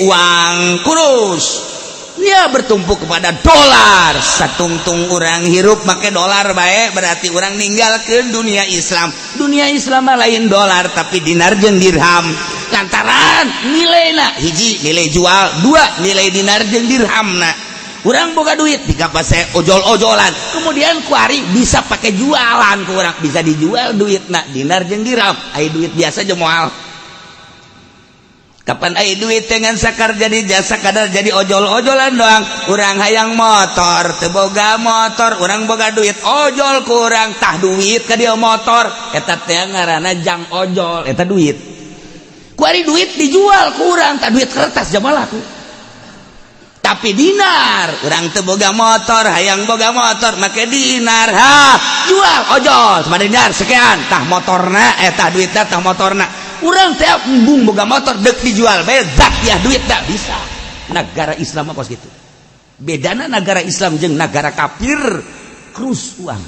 uang kurus ya bertumpu kepada dolar. Satungtung orang hirup make dolar baik, berarti orang ninggalkan dunia Islam. Dunia Islam lain dolar, tapi dinar jeung dirham, lantaran nilai hiji nilai jual, dua nilai dinar jeung dirham. Nah, urang boga duit di saya ojol-ojolan, kemudian kuari bisa pakai jualan, ku urang bisa dijual duit nak dinar jeung dirham. Ai duit biasa aja moal. Kapan ai duit dengan sakar jadi jasa kadar jadi ojol-ojolan doang. Urang hayang motor teu boga motor, urang boga duit ojol kurang tah duit ka dia motor, eta teh ngaranna jang ojol. Eta duit kuari duit dijual kurang tah duit kertas jamaah laku. Tapi dinar, urang teu boga motor, hayang boga motor make dinar, ha jual ojol sama dinar sekian tah motorna, eta duitna tah motorna. Urang teh embung boga motor dek dijual bae zat ya duit tak bisa. Negara Islam apa gitu bedana negara Islam jeung negara kafir krus uang.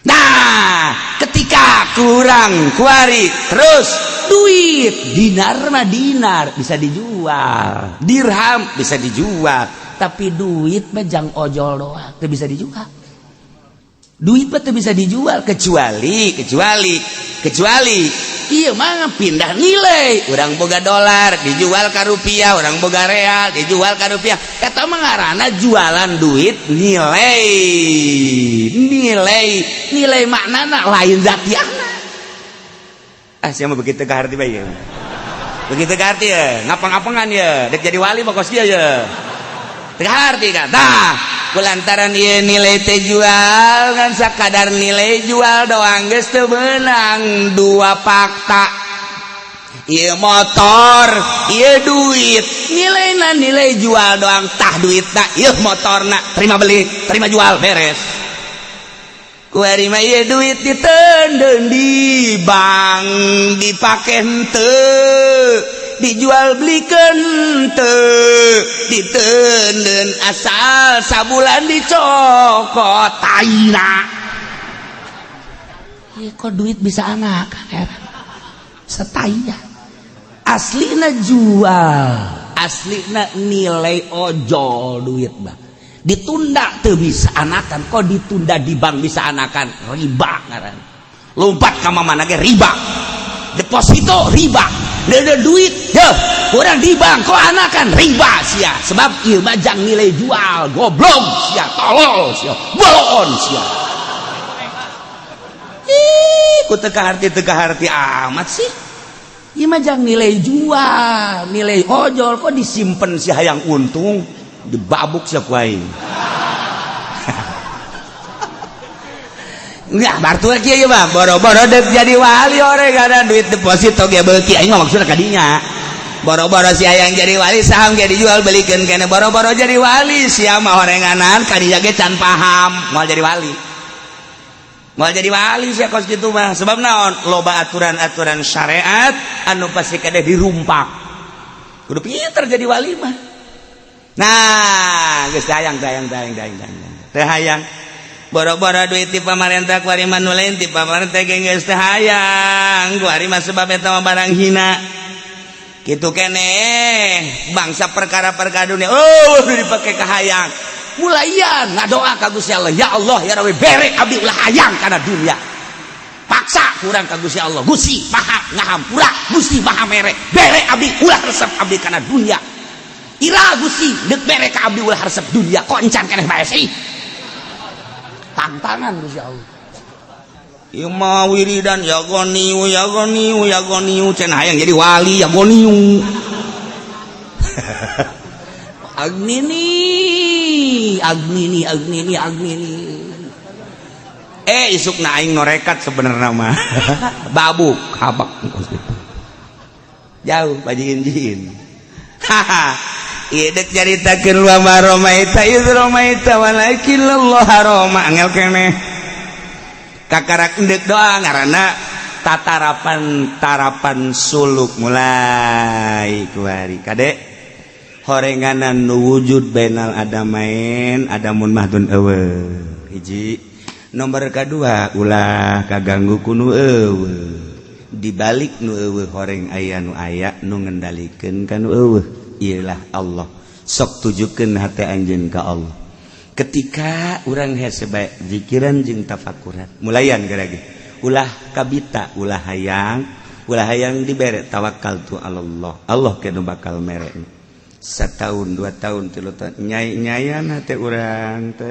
Nah, ketika kurang kuari terus duit dinar mah dinar bisa dijual, dirham bisa dijual, tapi duit mah jang ojol doang teu bisa dijual. Duit mah teu bisa dijual kecuali kecuali kecuali iya mah pindah nilai. Urang boga dolar dijual ke rupiah, urang boga real dijual ke rupiah, eta mah ngaranna jualan duit nilai, nilai nilai maknana lain zatiahna. Ah, siapa begitu kaharti bae, begitu kaharti ya ngapang-ngapangan ya dek jadi wali mah kos dia ya teu kaharti kan. Tah, kulantaran ieu nilai teh jual kan sakadar nilai jual doang geus teu meunang. Dua fakta, ieu motor, ieu duit, nilaina nilai jual doang. Tah duitna, ieu motorna, terima beli, terima jual, beres. Kuari mah ieu duit diteundeun di bank, dipake henteu, dijual belikan henteu, diteundeun asal sabulan dicokot taina. Ieu kok duit bisa anak heran setainya. Aslina jual, aslina nilai ojol duit bah ditunda tuh bisa anakan. Kok ditunda di bank bisa anakan? Riba ngaran. Lompat ka mana ge riba, deposito riba. Ada duit ya orang di bank kok anakan, riba sia, sebab ieu mah jang nilai jual. Goblok sia, tolol sia, bolon sia. Ih, ku teu kaharti, teu kaharti amat sih. Ieu mah jang nilai jual, nilai ojol, kok disimpen si hayang untung, dibabuk sia ku aing. Enggak, bartu lagi ya bang. Boro-boro dek jadi wali orang ada duit deposito ge beuki, aing mah maksudna kadinya.
Boro-boro si hayang jadi wali, saham ge dijual belikeun keneh. Boro-boro jadi wali, sia mah horenganan kadinya ge can paham. Moal jadi wali, moal jadi wali sia kos kitu mah. Sebab naon? Loba aturan-aturan syariat anu pasti kade dirumpak. Kudu pinter jadi wali mah. Nah, geus hayang hayang hayang hayang hayang teu hayang. Boro-boro duit ti pamarentah kuari mah, nu lain ti pamarentah ge geus teu hayang kuari mah, sebab eta mah barang hina kitu kene. Bangsa perkara-perkara dunia, oh, dipake kahayang. Mulaian ngadoa ka Gusti Allah, "Ya Allah, ya Rabbi, bere abdi ulah hayang kana dunia." Paksa kurang ka Gusti Allah, "Gusti Maha ngahampura, Gusti Maha mere, bere abdi ulah resep abdi kana dunia. Ira Gusti deuk bere ka abdi ulah resep dunia?" Kok encan keneh bae sih tantangan Gusti Allah. Ieu mah wiridan ya Ghaniyu, ya Ghaniyu, ya Ghaniyu, cenah hayang jadi wali, ya Ghaniyu, Agnini, Agnini, Agnini, Agnini. Eh, isuk na aing norekat sebenarnya mah babuk habak jauh bajiin jin. Haha, ieu dek caritakeun wa ma romaita iz romaita walakin Allah roma. Angel keneh kakarak endek doa, ngaranna tatarapan tarapan suluk. Mulai kuari kade horenganan nu wujud bainal adamain, adamun mahdun eueuh hiji. Nomor kedua, ulah kaganggu ku nu eueuh. Di balik nu eueuh horeng aya nu aya nu ngendalikeun ka nu eueuh, ialah Allah. Sok tujukeun hate anjeun ka Allah. Ketika urang hese bae zikiran jeung tafakuran, mulayan gerage ulah kabita, ulah hayang, ulah hayang dibere, tawakal tu Allah. Allah ke nu bakal mere. Setahun, 2 tahun, 3 tahun, nyai nyayan hate urang teh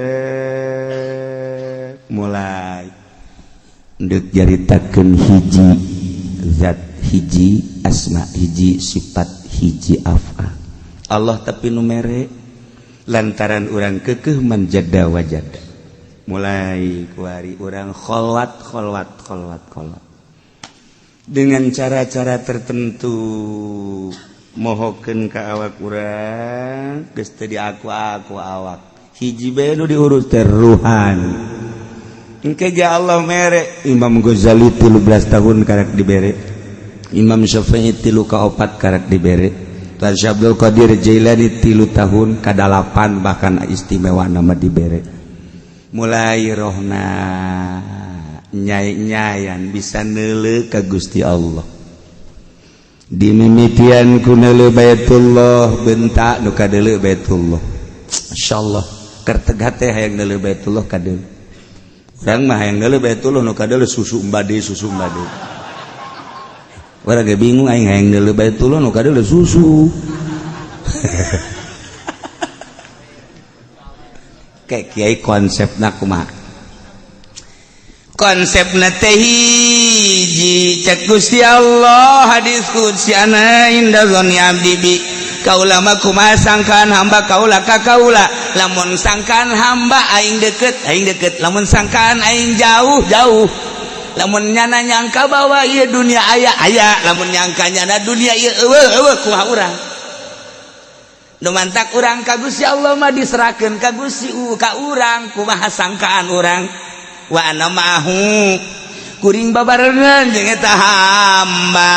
mulai ndek jaritakeun hiji zat, hiji asma, hiji sifat, hiji afal Allah, tapi nu mere lantaran urang kekeh manjada wajada. Mulai kuari urang kholwat, kholwat, kholwat, kholwat dengan cara-cara tertentu, mohokeun ka awak urang geus teu di aku awak hiji bae nu diurus teh ruhan. Engke ge Allah mere. Imam Ghazali 13 tahun karak dibere, Imam Syafi'i tilu ka opat karak dibere, Tuan Syekh Abdul Qadir Jailani 3 tahun kadalapan, bahkan istimewa nama dibere. Mulai rohna nyai-nyayan bisa neuleuh ka Gusti Allah. Dimimitian ku neuleuh Baitullah, bentak nu kadeuleuh Baitullah. Masyaallah, kerteg hate hayang neuleuh Baitullah kadeuleuh. Urang mah hayang neuleuh Baitullah, nu kadeuleuh susu mbade, susu mbade. Urang ge bingung, aing hayang neuleuh Baitullah, nu kadeuleuh susu. Kayak kiai konsepna kumaha? Konsepna teh hiji, cek Gusti Allah hadis qudsi, ana inda dzanni abdi bi. Kaula mah kumaha sangkaan hamba kaula ka kaula. Lamun sangkaan hamba aing deket, aing deket. Lamun sangkaan aing jauh, jauh. Lamun nyana nyangka bahwa ieu dunia aya, aya. Lamun nyangka nyana dunia ieu eueuh, eueuh. Kumaha urang nu mantak urang ka Gusti Allah mah diserahkeun ka Gusti ka urang kumaha sangkaan urang. Wa ana ma'ahu, kuring babarengan jeung eta hamba,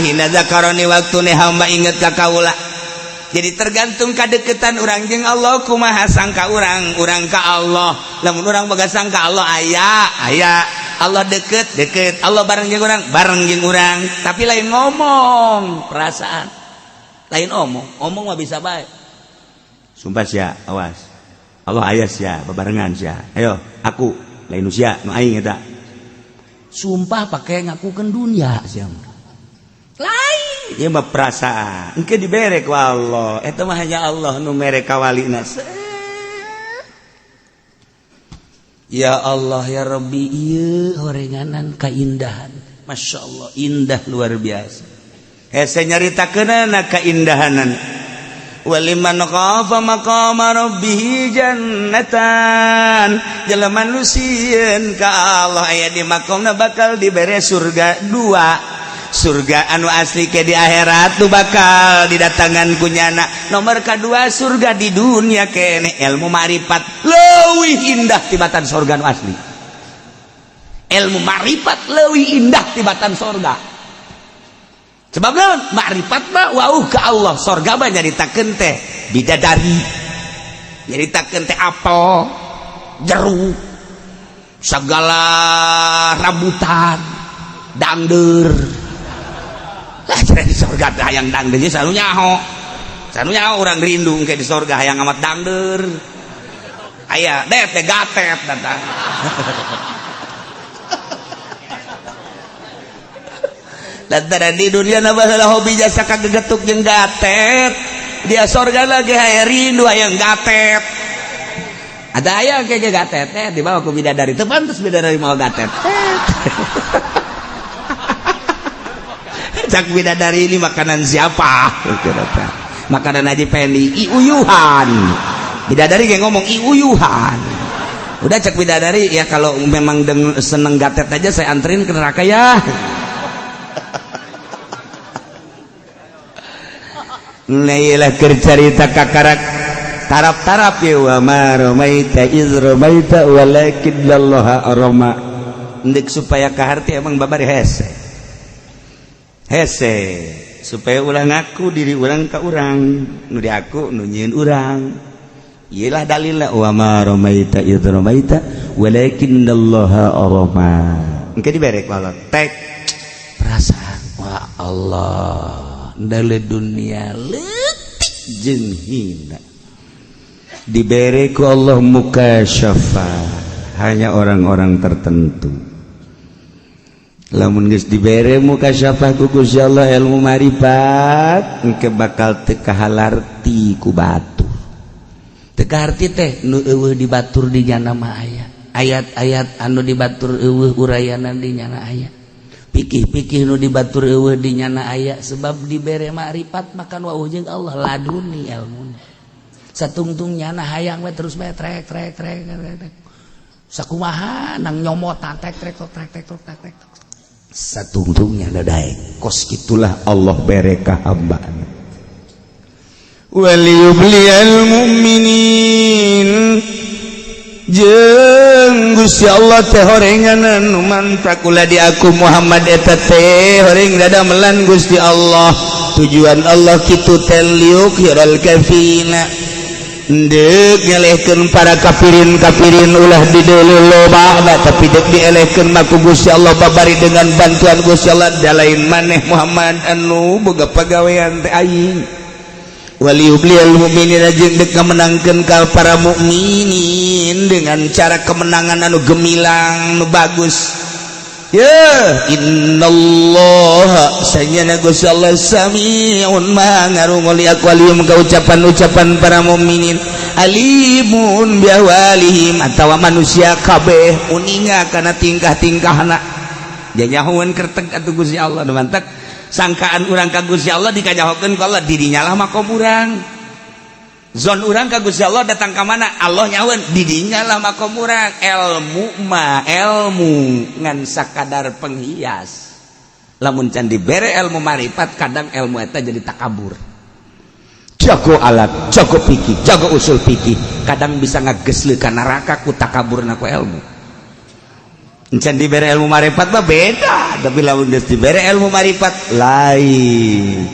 hina zakaroni, waktune hamba inget ka kaula. Jadi tergantung kadeketan urang jeung Allah, kumaha sangka urang urang ka Allah. Lamun urang boga sangka Allah aya, aya. Allah deket, deket. Allah bareng jeung urang, bareng jeung urang. Tapi lain ngomong perasaan, lain omong. Omong mah bisa bae, "Sumpah sia, awas, Allah aya sia, babarengan sia, ayo aku lain usia nu aing eta." Sumpah pakai ngakukeun dunia sia lain. Ieu mah perasaan. Engke dibere ku Allah. Eta mah hanya Allah nu mere ka walina. Ya Allah, ya Rabbi, ieu horenganan kaindahan. Masya Allah, indah luar biasa. Hese nyaritakeunana kaindahanan. Waliman khafa maqama rabbih jannatan. Jelema nu sieun ka Allah aya di makomna bakal dibere surga dua. Surga anu asli ke di akhirat tuh bakal didatangan kunyana. Nomor kedua, surga di dunia kene, ilmu ma'rifat leuwih indah tibatan surga nu asli. Ilmu ma'rifat leuwih indah tibatan surga. Sebab naon? Ma'rifat mah wauh ke Allah. Surga mah nyaritakeun teh bidadari, nyaritakeun teh apel, jeruk, segala rambutan, dangder lah. Di surga teh hayang dangder, selalu nyaho, selalu nyaho. Orang rindu kayak di surga hayang amat dangder aya deh teh gatet datang. Lantaran di dunia nabah hobi jasa kagegetuk jeung gatet, dia surga lagi hayang rindu hayang gatet. Ada ayah kayak gatet eh dibawa ku bidadari, teu pantes bidadari mau gatet. Cak bidadari, ini makanan siapa? Makanan Haji Pendi. Iuyuhan bidadari kayak ngomong iuyuhan. Udah, cek bidadari, ya kalau memang seneng gatet aja, saya anterin ke neraka ya. Nailah cerita kakarak tarap-tarap ya, wa ma ramaita iz ramaita walakinnallaha rama. Ndek supaya kaharti emang babari hese hese, supaya ulah ngaku diri urang ka urang nu diaku nu nyieun urang. Iyalah dalilna, wa ma ramaita iz ramaita walakinnallaha rama. Engke dibere ku Allah tek perasaan, wah Allah, ndale dunia leutik jeung hina. Dibere ku Allah mukasyafa hanya orang-orang tertentu. Lamun geus dibere mukasyafah ku Gusti Allah ilmu marifat, engke bakal teu kahalarti ku batur. Teu kaharti teh nu eueuh di batur di nyana mah aya ayat-ayat anu di batur eueuh urayanan di nyana aya, pikih-pikih nu dibatur eueuh di nyana aya, sebab dibere makrifat makan wauh jeung Allah laduni ilmuna. Satungtung nyana hayang we terus bae trek trek trek trek sakumaha nang nyomotan trek trek trek trek trek trek trek. Satungtungnya daek kos kitulah Allah bere ka hambana. Waliyubliyal mu'minin, jeung Gusti Allah teh horenganan nu mantak ulah di aku Muhammad eta teh horeng dadamelan Gusti Allah. Tujuan Allah kitu teh liyukhiral kafina, deuk ngelehkeun para kafirin-kafirin ulah dideuleu loba, tapi deuk dielehkeun mah ku Gusti Allah babari dengan bantuan Gusti Allah. Da lain maneh Muhammad anu boga pagawean teh aing. Waliyubliyal mu'minina, jeung dek ngamenangkeun ka para mukminin dengan cara kemenangan anu gemilang nu bagus ya. Innallaha, sanyana Gusti Allah, sami'un, maha ngarungu, li aqwalihim, ka ucapan-ucapan para mukminin, alimun bi ahwalihim, atawa manusia kabeh uninga kana tingkah-tingkahna. Janyahoeun kerteg atuh Gusti Allah nu mantak sangkaan urang ka Gusti Allah dikanyahokeun ku Allah, didinya lah makom urang, zon urang ka Gusti Allah. Datang ka mana Allah nyaweun, didinya lah makom urang. Ilmu mah ilmu ngan sakadar penghias. Lamun can dibere ilmu marifat, kadang ilmu eta jadi takabur. Jago alat, jago pikir, jago usul pikir, kadang bisa ngagesle ka neraka ku takaburna ku ilmu. Can dibere ilmu marifat mah beda, tapi lamun geus dibere ilmu marifat lain.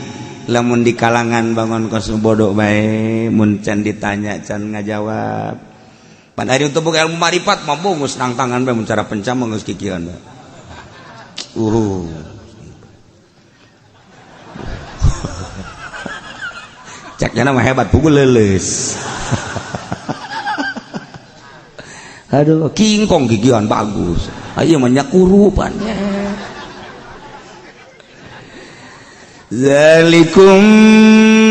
Lamun di kalangan bangun kos bodoh bae, mun can ditanya can ngajawab. Pan ari untuk buka ilmu marifat mah bungus nang tangan bae, mun cara pencam mah geus kikieuan bae. Caknya mah hebat pukul leuleus. Aduh, kingkong gigian bagus. Ayo menyakurupan. Zalikum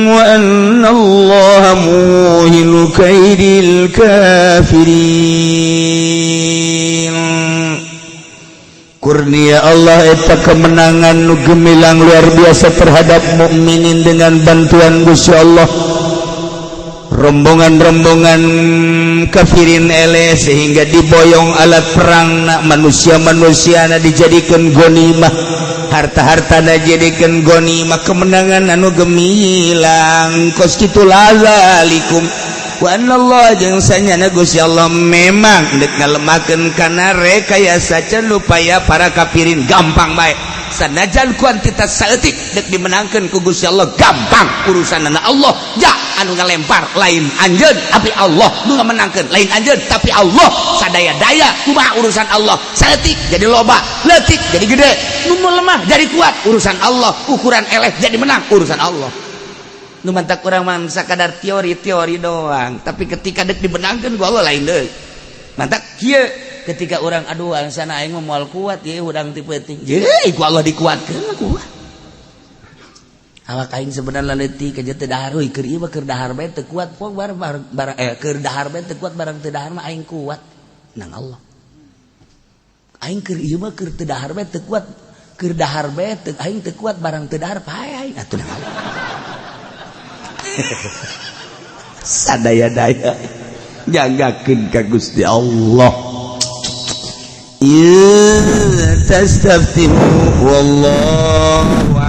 wa anna Allah muhinu kaidil kafirin. Kurnia Allah eta kemenangan nu gemilang luar biasa terhadap mukminin dengan bantuan Gusti Allah. Rombongan-rombongan kafirin ele sehingga diboyong alat perang, nak manusia-manusia na dijadikan gonimah.
Harta-harta dijadikan ghanimah, kemenangan anu gemilang kos kitu. Lazalikum wa Allah, jeung sanyana Gusti Allah memang dek ngalemakeun kana rekayasa upaya para kafirin. Gampang bae, sanajan kuantitas saeutik, dek dimenangkeun ku Gusti Allah gampang. Urusanana Allah ja, anu ngalempar lain anjeun tapi Allah, nu ngamenangkeun lain anjeun tapi Allah. Sadaya-daya kumaha urusan Allah. Saeutik jadi loba, leutik jadi gede, nu lemah jadi kuat, urusan Allah. Ukuran eleh jadi menang, urusan Allah. Nu mantak urang mah sakadar teori-teori doang, tapi ketika dek dibenangkeun ku Allah lain deui. Mantak kieu, ketika orang, aduh, angsana aing mah moal kuat ye, hudang ti peuting ye, ku Allah dikuatkeun kuat. Awak aing sebenarnya leutik aja teu dahar euy, keur ieu mah keur dahar bae teu kuat pok bar bar, eh, keur dahar bae teu kuat, barang teu dahar mah aing kuat nang Allah. Aing keur ieu mah keur teu dahar bae teu kuat, keur dahar bae teu aing teu kuat, barang teu dahar pae aing atuh nang Allah. Sadaya-daya jagakeun ka Gusti Allah. Ya tastaftihu, wallahu